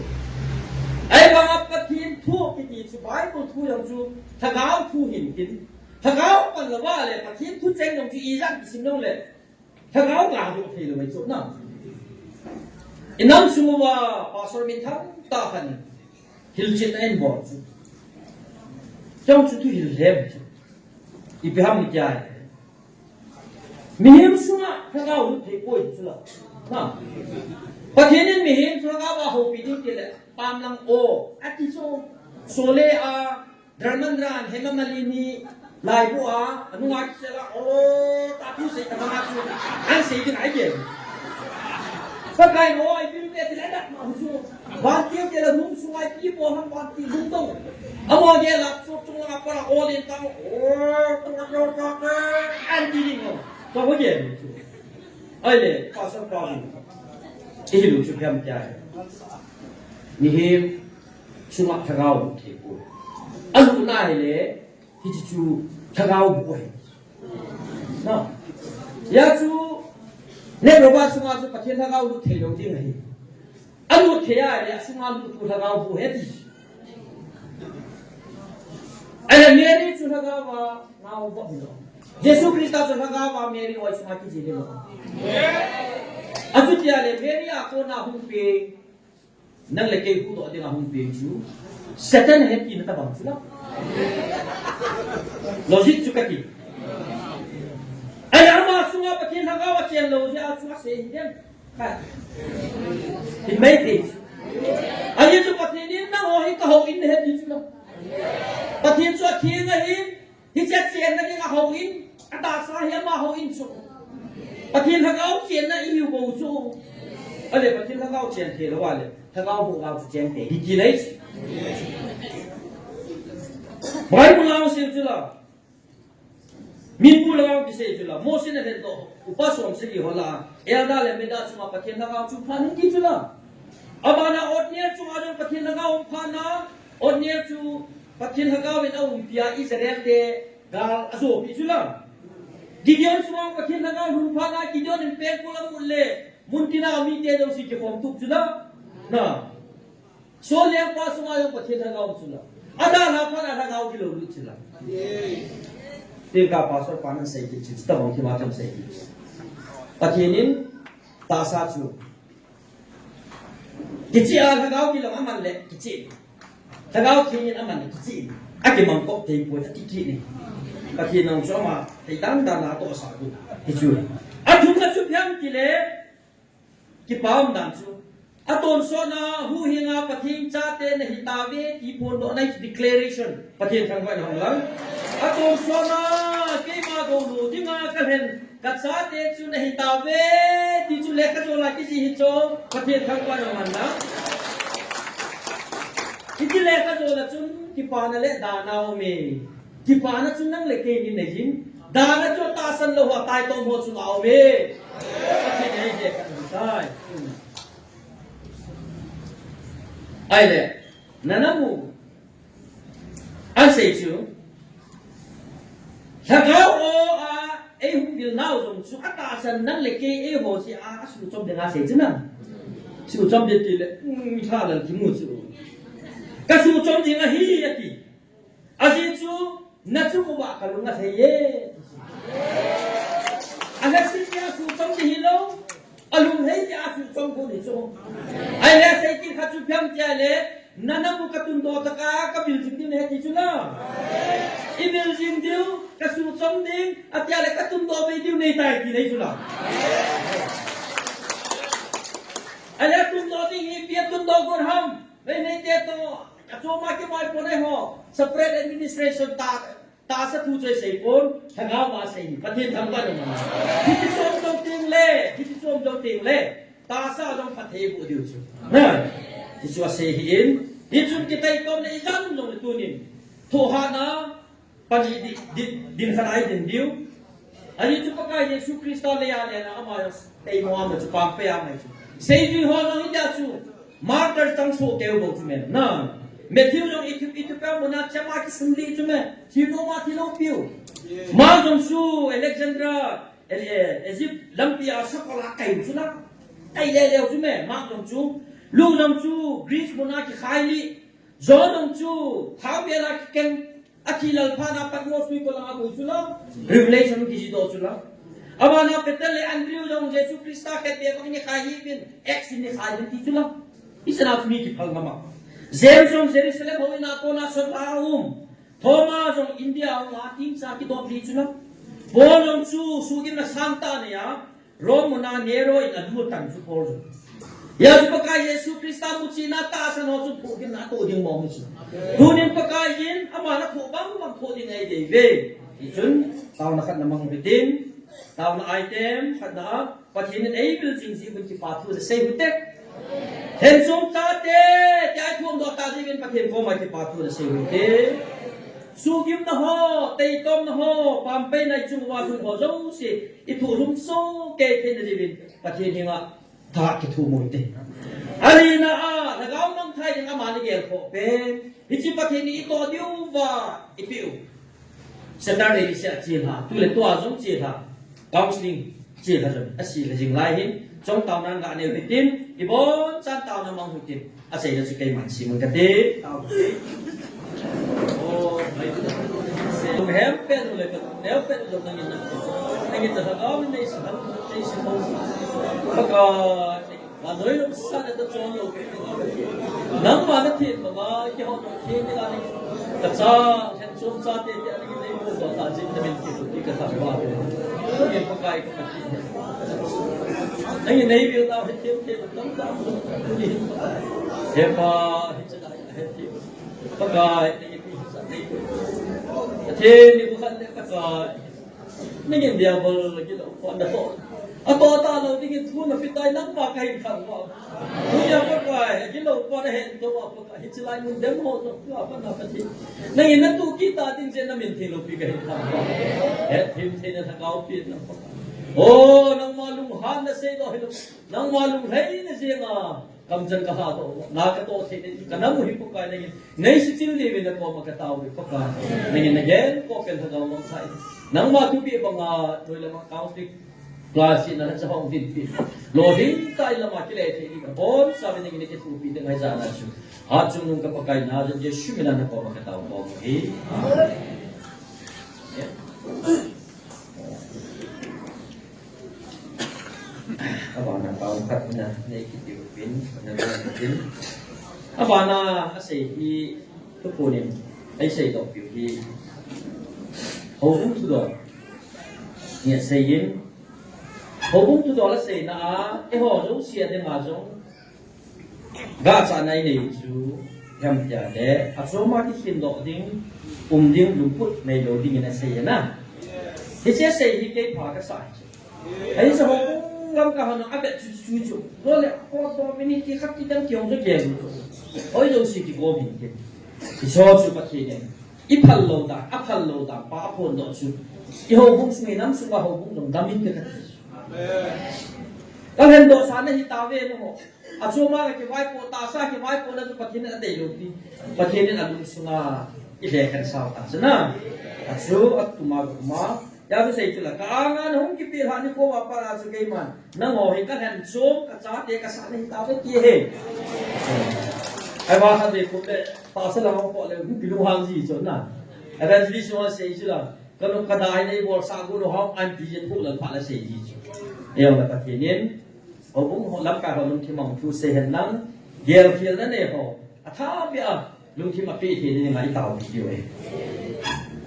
Ahivanga Pathen thu kiti chu Bible thu jong chu lhagao thu hin tin. Lhagao pang louva le Pathen thu cheng jong chu ijat kisim jong le lhagao ngadoh thei lou mai chu na. Inam sung uva pastor minthang tah khat in hilchetna eibol chu, chong chu tuhil lhem chu. Ipi ham itia, mihem sunga lhagao lut thei poi chu la. Na. Pathen in mihem chu lhagao a houpi ding tile pamlang o ati chu. Sole a German ran Hema Malini laibu a, anunga kisela, o, tatu sei tama chu, an sei ding ai ke. Pakai mo, ai bil te tile dak ma hu chu. Vantil tile lung sunga ipi bol ham vantil lungdong. Amo gel a chu chung langa pa la o len tang, o, an ti ding o. Chu ho gel chu. Ahile, pastor pa ding. Ihilu chu phiam kya hai. Mihem sunga lhagao lut thei poi. Alutna hile, hiche chu lhagao bu ahi. Na. Hia chu, ne roba sunga chu Pathen lhagao lut thei lou ding ahi. Alut thei ahile, asunga lut chu lhagao bu ahi ti. Ahile Mary chu lhagao a nao bou hilou. Jesu Christa chu lhagao a Mary oi sunga kijil hilou. Achuti ahile Mary a kona hung peng. Nang le kei huhdoh dinga hung peng chu Satan ahi tina tabang chu la. Logic chu kati. Ahile ama sunga Pathen lhagao achen lou jeh a chu asei hi dem. Hi mai thei chu. Ahi chu Pathen in nangho hi kahou in ahi ti chu la. Pathen chu atheng ahi. Hiche chenna dinga hou in, atahsa hi ama hou in chu. Pathen lhagao chenna ihiu bou chu. Ahile Pathen lhagao chen thei lou ahile, lhagao boh lhagao chu chen thei. Hiti nei chu. Bible a hung sei chu la. Mipu lhagao kisei chu la. Mose in alhendoh upa som sagi ho lah a, Eldar le Medar chunga Pathen lhagao chu phan in ti chu la. Abana Othniel chunga jong Pathen lhagao phan a, Othniel chu Pathen lhagao in aumpi a Israel te gal ajopi chu la. Gideon chunga Pathen lhagao lhun phat a Gideon in pengkul amut le mun tina mite jouse kikhom tup chu la. Na. Saul lengpa sunga jong Pathen lhagao chu la. Adalha phat a lhagao kilou lut chu la. Tingkah pastor pa nan sei kit chu, chutabang kima chun sei kit. Pathen in tahsa chu Kichih a lhagao kilou aman le kichih. Lhagao theng in aman le kichih. Akimang kop thei poi, ati kit ni. Pathen in jong chu ama thei dan dan a atohsah u. Hichu. Athumna chu phiam tile, kipa um dan chu. Atonsot na huhhing a Pathen chate nahi tauve ti phondohna hi declaration. Pathen thangvah in hong lang. Atonsot na keima douna dinga kalhen kachate chu nahi tauve ti chu lekha jol a kijih hi chu Pathen thangvah in hong lang. Hiti lekha jol a chun kipana le dana aume. Kipana chu nang le kei in nei jing. Dana chu tahsan lou ho, taitom ho chu la um e. Pathen in eidei khat ahi tai. Ahile, nana mu. Asei chu. Lhagao a, eihung vil nau jong chu atahsan nang le kei eiho jeh a, asuhchom ding asei chu na. Suhchom ding tile, um, thalal kimu chu. Kasuhchom ding ahi ati. Ajeh chu, na chu uva kalung alhai e. Alhasit tia suhchom ding hilou. Alung lhai tia suhchom ding hi chu. Ahile asei kit khat chu ipi ham tia le, nana mu katundoh tah a, kavil jing diu nahi ti chu la. Ivil jing diu, kasuhchom ding, atia le katundoh bei diu nei tai ti nei chu la. Ahile atundoh ding hi ipi atundoh got ham. Nei, neite toh, achom a kimai pon eiho, separate administration ta, tahsa thu chu isei pon, lhagao a sei hi, Pathen thangvah in um. Hiche chom jou teng le, hiche chom jou teng le, tahsa jong phatthei boh diu chu. Na, hichu asei ahin, hichun kitaitom le ijat um jong le tunin, thohhatna, Pan i di, di, din khat a i din diu. Ajeh chu Pakai Jesu Christa lei a le na ama jong teimo a ma chu pang pe a mai chu. Seijui ho jong hitia chu. Martyr chang soh keu bou chu me. Na. Matthew jong Ethiopia, Ethiopia muna chama kisun li chu me. Thilou ma thilou piu. Ma jong chu Alexandria, E-, E-, Egypt lampi a sakol a kai chu la. Kai le leu chu me. Ma jong chu. Luke jong chu Greece muna kikhai li. John jong chu, thao bel a kikeng, athi lal phat na patmo sui ko langa boi chu la, Revelation kijih doh chu la. Abana Peter le Andrew jong Jesu Christa khetbeh bang in eikhai hih uvin, Acts in eikhai uvin ti chu la. Hiche na chu mi kiphal ngam a. James jong Jerusalem houin a kona sot a um. Thomas jong India a um a, tingcha kidop li chu la. Paul jong chu, sugimna sangtah nei a. Rome muna Nero in adu atan chu Paul jong. Hijeh chun Pakai Jesu Christa muchihna tahsan ho chu thohgimna atoh ding mong hi chu. Tunin Pakai in ama na thoh bang bang thoh ding eidei uve. Hichun taona khat na mang u hitin. Taona item khat na a Pathen in eivil jing jeh uvin kipa thu nasei u hite. Lhenchom chate, tia i thudoh tah jeh uvin Pathen koma kipa thu nasei u hite. Sugimna ho, taitomna ho, pampeina i chung uva lhung ho jouse, i thu lhung soh kei theina diuvin Pathen henga tha kithum u hite. Alina a, lhagao mangthai ding a ama na gelkhoh pen. Hiche Pathen in i toh diuva i peh u. Saturday niseh a chelha, tu le tua jong chelha. Counseling chelha jong. Asei le jing lai hin. Chong taona ngah neo hitin. I bonchan taona mang u hitin. Aseina chu keiman sim kate. Tao. O, mai tu. Tum hem pen le ka, neo pen jong nangin na. Nangin na lhagao nei sa, nei sa mo. Pakai, ka noi lom sa na ta chon lo. Nangma na thim ma, kihou na thim ni la ni. Ka cha, lhenchom chate te ani nei mo ko ta jin na min ki tu ti ka ta ba. Ni Pakai ka ti. Nangin nei vil na thim thim tam tam. Ni. He pa, Pakai, Pathen ni bu khat le Pakai. Nangin Bible la gilou pon na toh. Atoh talou dingin thu na petai nangma kahin thangvah. Tunia Pakai, gilou pon na hin toh Pakai. Hiche lai mun dem ho toh Pakai na Pathen. Nangin na tu kit ta ding jeh in na min theng loupi kahin thangvah. Hethem theina lhagao pen na Pakai. O, nangma lunghan na seidoh hilou. Nangma lunglhaina jeh a. Kamchang ka lhadoh, na ka toh thei, ka na mu hi Pakai nangin, nei suchil diuvin na koma ka tao uve Pakai. Nangin na gelkhoh pen lhagao mangthai. Nangma thupeh banga, noi lama counseling class in na cha hong dinpi. Lolhing tah in lama kile thei ding ka boncha uve nangin na kithupi ding ahi jana chu. Hatchungnung ka Pakai na jeh Jesu mina na koma ka tao uve. Amen. Abana taona khat na nei kiti uvin, na nei kiti. Abana asei hi, tukunin, eisei doh piu hi. Houbung thudol. Ni asei in. Houbung thudol aseina a, eiho jouse a dinga jong. Gahchahna i nei u chu, ipi ham tia le, achom a kikhendoh ding, um ding, lungput neilou ding in asei na. Hiche asei hi kei pha kasa hi chu. Ahin sa ho, lam ka hana, abet chu chu chu. Lo le, ko to minute khat kidang kihong chu kihong chu. Hoi jouse kigom in kihong. Hiche chu Pathen in. I phal lou dan, a phal lou dan, pa a phondoh chu. I houbung sung, i nam sunga houbung dong damin te kati. Ka lhendoh sa na hi tave mo. A chuma ka kivaipo, tahsa kivaipo na chu Pathen in a dei lou pi. Pathen in a lung sunga i lhekhen sao ta chu na. A chu a tuma ka ma. Ya chu sei chu la ka anga na hung kipe lha ni ko va pa la chu keiman. Nangho hi ka lhen chom ka chate ka sa na hi tave ti he. Ai va kha de ko le tahsa la ho ko le hung kilunghang ji chu na. Evangelist ho sei chu la. Ka lung ka dai nei bol sa gu lo hom an ti je thu la pha la sei ji chu. Eo la Pathen in. Houbung ho lamkai ho lungthim a hung thu sei hen lang, gel khel na nei ho, a tha pia, lungthim a pe thei ni ngai tao ti diu e.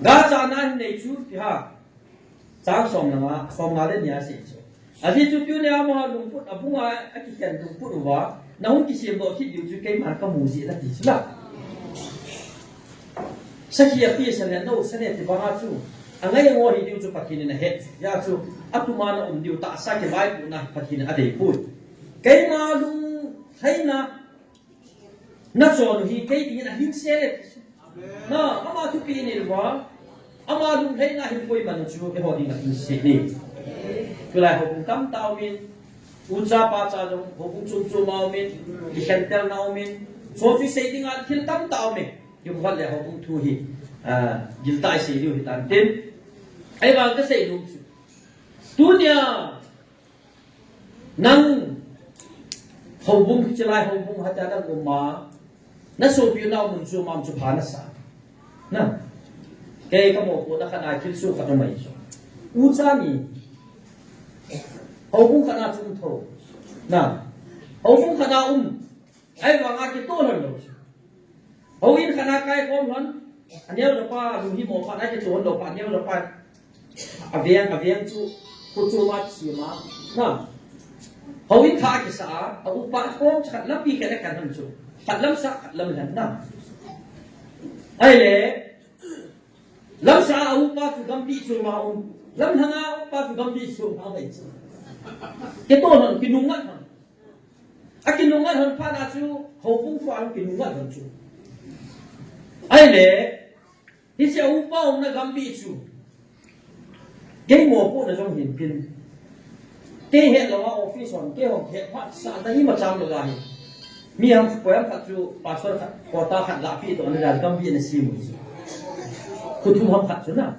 Ga cha na hin nei chu pi ha. Chang som na nga, som nga le nia sei chu. A ji chu tu nia ma lungput, a bunga a kikhen lungput uva, na hung kisem doh kit diu chu keiman ka mu ji na ti chu la. Sakhi a pi sa le no sa le ti banga chu. A ngai ngo hi diu chu Pathen in a het. Ya chu a tuma na um diu tahsa kivaipo na Pathen in a dei pui. Keima lunglhaina na chon hi kei ding in a hin se le. Na, ama thupi ni va. Ama lunglhaina hin koiman chu eiho ding a hin se ni. Tulai houbung tamtah um in. Ucha pacha jong houbung chom chom a um in. Kikhentel na um in. Chu chu sei ding a thil tamtah um in. Yu khat le houbung thu hi, ah, giltah i sei diu hi tan tin. Ahivang ka sei nom chu. Tunia, nang houbung, chilai houbung hata nang um a, na sopi u nau mun chu mam chu pha na sa. Na. Kei ka mopo na khat a thil su khat na mai chu. Ucha ni. Houbung khat a chun tho. Na. Houbung khat a um. Ahivang a kitoh lhon lou chu. Houin khat a kai khom lhon. A neo japa, lunghi mo pa, na kitoh lhon lou pa, a neo japa. A veng, a veng chu, khu chu ma chi ma. Na. Houin khat a kisa a, a upa khom khat lampi khat a kan lhon chu. Khat lam sa, khat lam lhon na. Ahile, lam sa a upa chu gampi chu ma um. Lam lhang a upa chu gampi chu ma um. Kitoh lhon, kinungngat lhon. A kinungngat lhon phat na chu, houbung thu a kinungngat lhon chu. Ahile, hiche a upa umna gampi chu. Kei mopohna jong hin tin. Kei het lou a office hon, kei hon het phat sa ta ima cham lou a hi. Mi ham koi ham khat chu, pastor khat, kota khat lahpi toh na jal gampi na sem u chu. Khu thum ham khat chu na.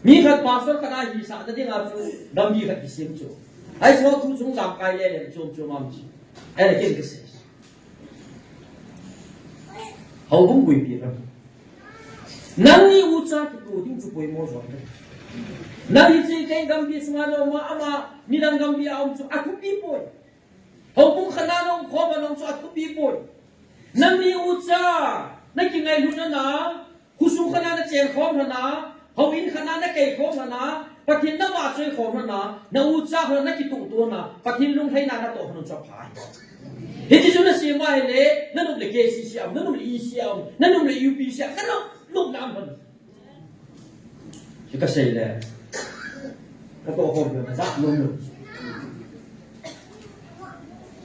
Mi khat pastor khat a hisah na ding a chu gampi khat kisem chu. Ahi chu thu chung lamkai le le chom chom am chu. Ahile ken kisei. Houbung puipi ram. Nangni ucha kitoh ding chu poimo jong. Nang hiche kei gampi sunga na um a, ama midang gampi a um chu athupi poi. Houbung khat a na um khom a na um chu athupi poi. Nangni ucha, na kingailutna na, khosung khat a na chen khom lhon a, houin khat a na kei khom lhon a, Pathen na vahchoi khom lhon a, na ucha khat a na kitoh to na, Pathen lunglhaina na toh lhon chu apha. Hiche chu na sem a ahile, na nop le K C C a um, na nop le E C a um, na nop le U P C a, ka nop, nop na um lhon. Chu ka sei le. Ka toh khom lhon a, ja lom lom.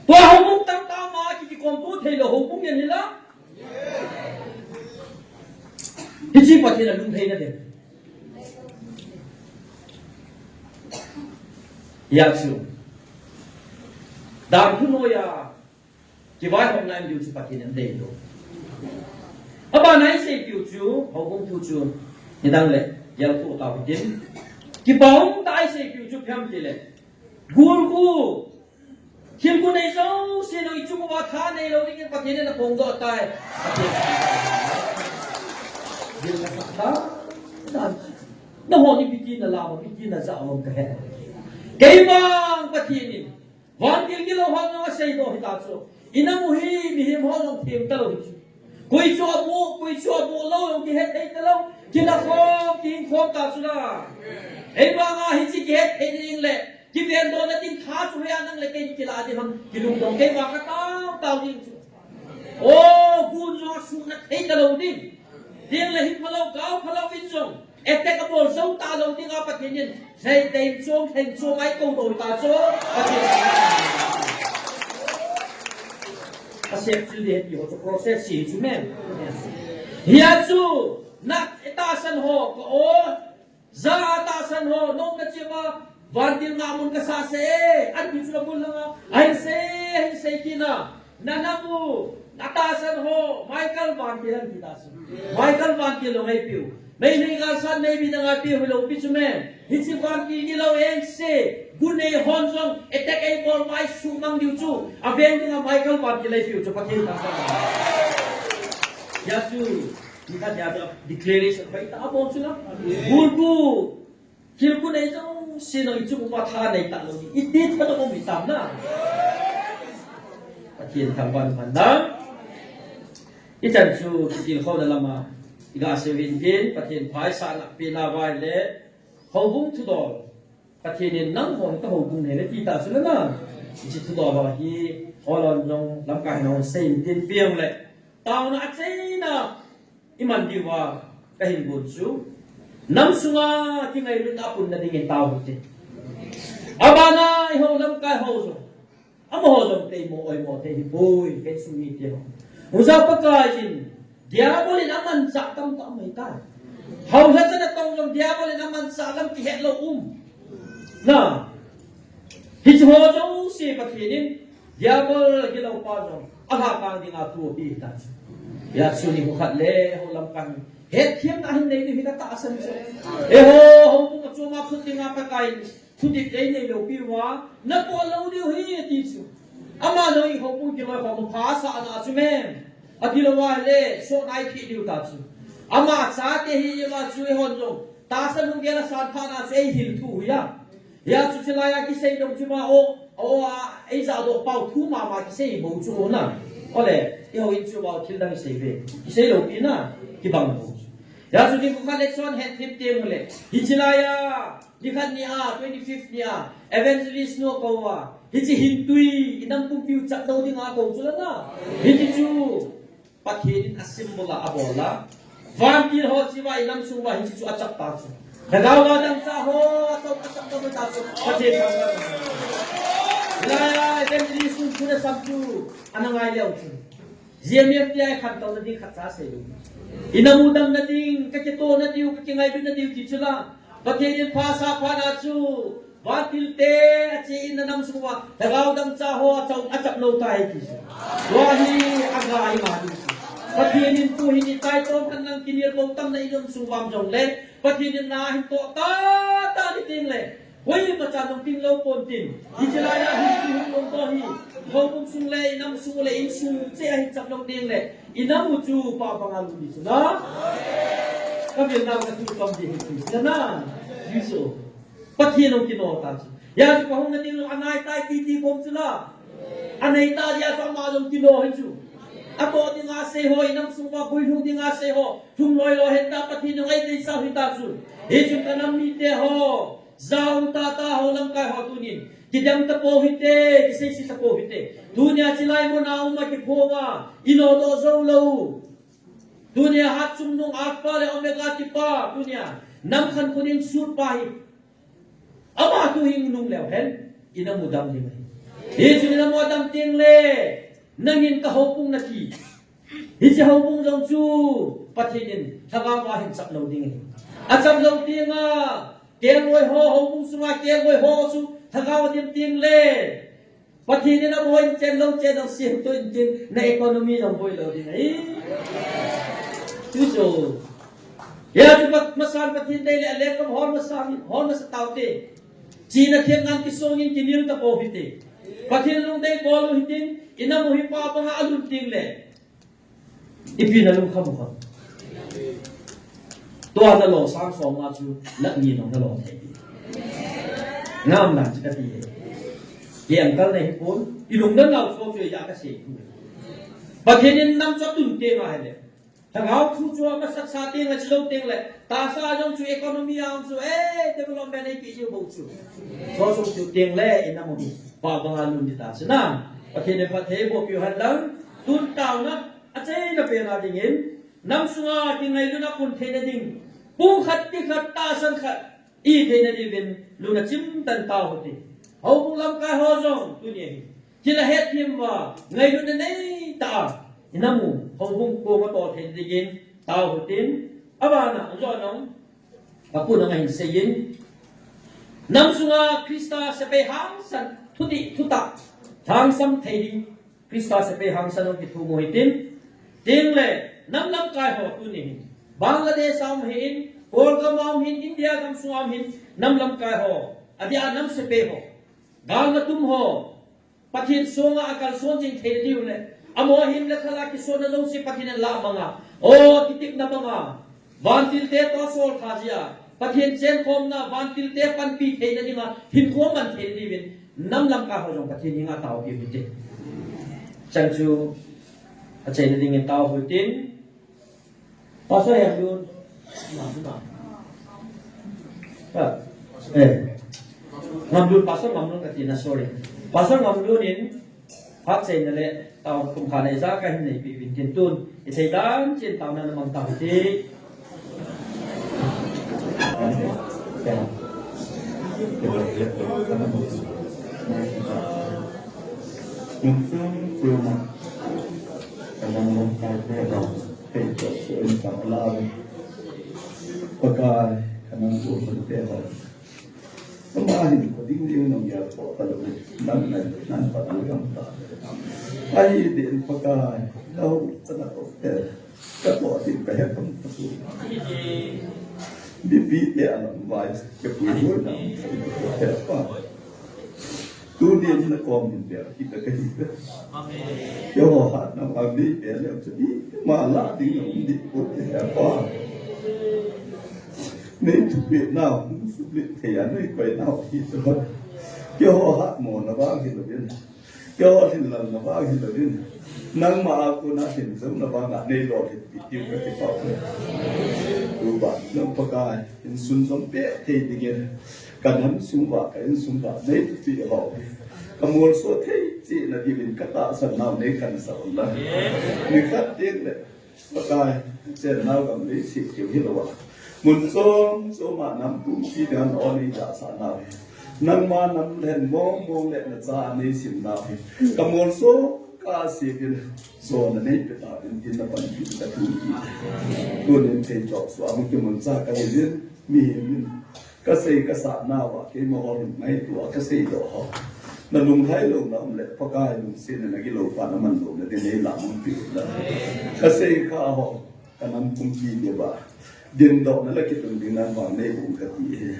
Tua houbung tamtah ma ki, kikom to thei lou houbung jen hi la. Hiche Pathen a lunglhaina den. Ya chu. Dan thu noiya. Kivaihomna in diu chu Pathen in dei lou. Abana i sei diu chu, houbung thu chu. Nidang le, yal thu tao tin. Kipa um tah i sei diu chu phiam ti le. Gul gu. Thil gu nei jouse lou, i chung uva tha nei lou dingin Pathen in aphongdoh tai. Pathen. Dil ka sa ta. Na, nahon ipi ti na la, ipi ti na ja lou ka he. Kei vang Pathen in. Van gilgil lou hon jong asei doh hita chu. I nam u hi mihem hon jong them talou hi chu. Koi chu aboh, koi chu aboh lou jong kihet thei talou. Kina khom, kihing khom ta chu la. Ei vang a hiche kihet thei ding le. Kiven doh na ding tha chu hia nang le kei kila ding ham. Kilungdong kei vang ka tao tao ding chu. O, gun jong asuh na thei talou ding. Ding le hi phalou, gao phalou in jong. Attack abol jou talou ding a Pathen in. Sei dei chom, theng chom ai kou dou ta chu. Pathen. Ka sep chil ding ti ho chu process si chu men. Hia chu, na tahsan ho, ka o, ja tahsan ho, nom na chima, vantil nga mun ka sa se, an ti chu la bul langa, ahin sei, ahin sei kina, na namu, na tahsan ho, Michael vantil an ti tahsan. Michael vantil lo ngai piu. Mei mei nga san mei bi na ngai piu, lo pi chu men. Hichi vantil ni lo en se, gu nei hon jong, etek ei bol mai su mang diu chu, a veng dinga Michael vantil ei piu chu Pathen ta. Ya chu, ni ka ya chu declaration bai ta bol chu na. Bul bu, thil gu nei jong se no i chu upa tha nei ta lo ni. I ti tha lo mi tam na. Pathen thangvah in pan da. I chan chu, kitil khona lama, i ga se vin tin, Pathen phaisa na pe na vai le, Houbung thudol. Pathen in nang hon ka houbung nei le ti ta chu le na. Hichi thudol ho hi, holon jong lamkai hon sei in tin piang le. Tauna a cheina, i man diu va, ka hin bun chu. Nam sunga kingailutna a punna dingin tao hite. Abana i ho lamkai ho jong. Amaho jong teimo oimo thei hi boi, kei sung mite ho. Husa Pakaiyin, Diabol in amanchah tamtah mai tai. Hausa chana tong jong Diabol in amanchah lam kihet lou um. Na. Hichi ho jouse Pathen in, Diabol gilou pa jong, alhakang dinga thu ape ta chu. Ya chu ni khat le, ho lamkai. Hetthiamna hin nei diu hi ka tahsan chu. Eiho, houbung a chunga phut dinga Pakai in. Thudik lei nei lou piuva, na po lou diu hi, ati chu. Ama lou i houbung kiloi ho ma pha sa na chu men. Ati lou va le, so nai phi diu ta chu. Ama chate hi ma chu i hon jong. Tahsa lunggel a san pha na chu ei hil thu hi a. Ya chu chilai a kisei dong chu ma o, o a, ei ja doh pau thu mama kisei bou chu na. Ole, i ho in chu va thil dang sei ve. Kisei lou pi na, kibang bou chu. Ya chu ni khat le chon het thip te mu le. Hichi lai a. Nikhat nia, twenty-fifth nia, Evangelist nu kou a, hichi hintui, i nam pumpiu chap lou dinga kou chu la na. Hichi chu, Pathen in a symbol a abol a. Vantil ho chiva i nam sung uva hichi chu achap ta chu. Lhagao va dangchah ho, achap, achap ta chu. Pathen thangvah. Hilai a, Evangelist nu chu na sam chu, ana ngai leu chu. G M F T I khantouna ding khat cha sei lou. I nam u damna ding, ka kitohna diu, ka kingailutna diu ti chu la. Pathen in phasa phat na chu, vantil te, ache in na nam sung uva, lhagao dangchah ho, achap, achap lou tai ti chu. Tua hi, aga ima diu chu. Pathen in tu hin i taitom khat nang kinel bou tam na i nam sung uva um jong le, Pathen in na hin toh ta, ta ni ting le. Koima cha nung ting lou pon tin. Hichi lai a hin ti hung lou to hi. Houbung sung le, i nam sung le, insung che a hin chap lou ding le. I nam u chu pa banga lu ni chu na. Ka vil na ka chu chom di hin ti chu na. Jesu. Pathen hung kino ta chu. Ya chu ka hung na ding lou anai tai ti ti bom chu la. Anei ta ya chu ama jong kino hin chu. Ato dinga sei ho, i nam sung uva gui lhung dinga sei ho. Thum loi loi hen ta Pathen hung ei dei sa hi ta chu. Hichun ka nam mite ho. Jao tata ho lamkai ho tunin. Kidem tapou hite, kiseise tapou hite. Tunia chilai muna uma kiphonga, inodoh jou lou. Tunia hatchungnung Alpha le Omega tipa, tunia. Nam khankhun in sut pa hi. Ama thu hing nung leu hen, i nam u dam ding ahi. Hichun i nam u adam ding le, nangin ka houbung nati. Hichi houbung jong chu Pathen in lhagao va hin chap lou ding ahi. Achap lou dinga, kelngoi ho, houbung sunga kelngoi ho chu lhagao dim ding le. Pathen in aboi chen lou chen dang siam tu in tin, na economy jong boi lou ding ahi. Chu chu. Ya chu pat masan Pathen dei le le kam hol masan, hol masa tau te. China thian ngan kisong in kinil tapou hite. Pathen lungdei bol u hitin, i nam u hi pa banga alun ding le. Ipi na lungkham u kha. Tua na lo sang song ma chu, na ni nong na lo thei. Ngam nan chu ka ti. Kiang kal na hi pon, i lungdon nau so chu ya ka sei. Pathen in nam chu tun te ngai le. Lhagao thu chu a masat sa teng le, chilou teng le, tahsa jong chu economy a jong chu, eh, development ei pe diu bou chu. Chu chu chu teng le, i nam u hi, pa banga lun di ta chu na. Pathen in phatthei boh piu hen lang, tun taona, acheina pena dingin, nam sunga kingailutna pun theina ding, pung khat ti khat tahsan khat, I theina diuvin lungna chim tan tau hite. Houbung lamkai ho jong tuni ahi. Thil a hetthem uva ngailutna nei tah a i nam u houbung koma tol thei dingin Tao hitin, abana, anjo nong, kapu nong ahin seiyin. Nam sunga Krista sepai hangsan, thuti, thuta, hangsam thei ding, Krista sepai hangsan ho kithu mo hitin. Tin le, nam lamkai ho tuni hin. Bangladesh a um hin, Kolgam a um hin, India gam sunga um hin, nam lamkai ho. Adia nam sepai ho. Gal na tum ho. Pathen sunga akalson jing thei diu le. Amaho himle thala kisonna jouse Pathen in alamang a. O, kitepna banga. Vantilte toh asol tha jia. Pathen chenkhomna, vantilte panpi theina dinga, hinkho man thei diuvin. Nam lamkai ho jong Pathen henga taopiu hite. Chang chu, achaina dingin taopiu hitin. Pastor Ngamlun. Ah, eh. Ngamlun, Pastor Ngamlun kati na, sorry. Pastor Ngamlun in, phat seina le, tao kum khat le ijat kahin neipiuvin tin tun, ithei dan chin taona na mang tao hite. Pakai, kanam ko pun te ho. Ama hin ko ding ding nong ya ko ta lo. Nan nan nan pa nan gam ta. Ai din Pakai, nau chana ko te. Ka ko din ka he kam ta su. Bi bi te alam vai, ke pui ho na. He pa. Tunin na kom hin bel, kita kahi. Keiho hatna vang nei bel leu chun, ima la ding na um ding poi, Hepa. Nei thupeh nau, hung suhbit thei a, nei koi nau hi toh. Keiho hatmona vang hilouvin. Keiho lhinlelna vang hilouvin. Nangma a kona lhin jouna vanga nei lolhinpi diu kakipah e. Tuban nang Pakai, hin sunjom peh thei dingin. Ka nam sung uva, ka insung uva, nei thupeh ho. Ka molso thei cheh na diuvin ka tahsan nau nei kansah un lang. Nikhat teng le, Pakai, chennau gam leiset keu hilou a. Mun chom chom a nam pumpi dinga nau nei jahsah nau hi. Nangma nam lhen mong mong le nacha nei sim nau hi. Ka molso kasih in, jona nei pe tauvin tin na panpi ka thum kit. Tunin thei chok sua mu kimun cha kahi uvin, mihem in. Kasei kasah nauva, keima ho lungngaito a kasei doh ho. Na lunglhai louna um le, Pakai lungsetna na gilou pa na man louna ding nei lamang pi la. Kasei kha ho, ka nam pumpi diuva. Dindohna le kitungdingna vang nei bung kati hi.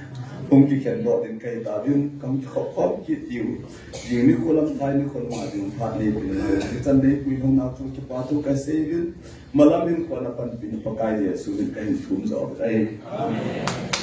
Hung kikhen doh ding kahi tauvin, kam kikhop khom kit diu. Jing nikho lam thai nikho lam a ding phat nei pin na, kichan nei pui hung nau chung kipa thu kasei uvin. Malam in kona panpina Pakai Jesu min kahin thum jo tai. Amen.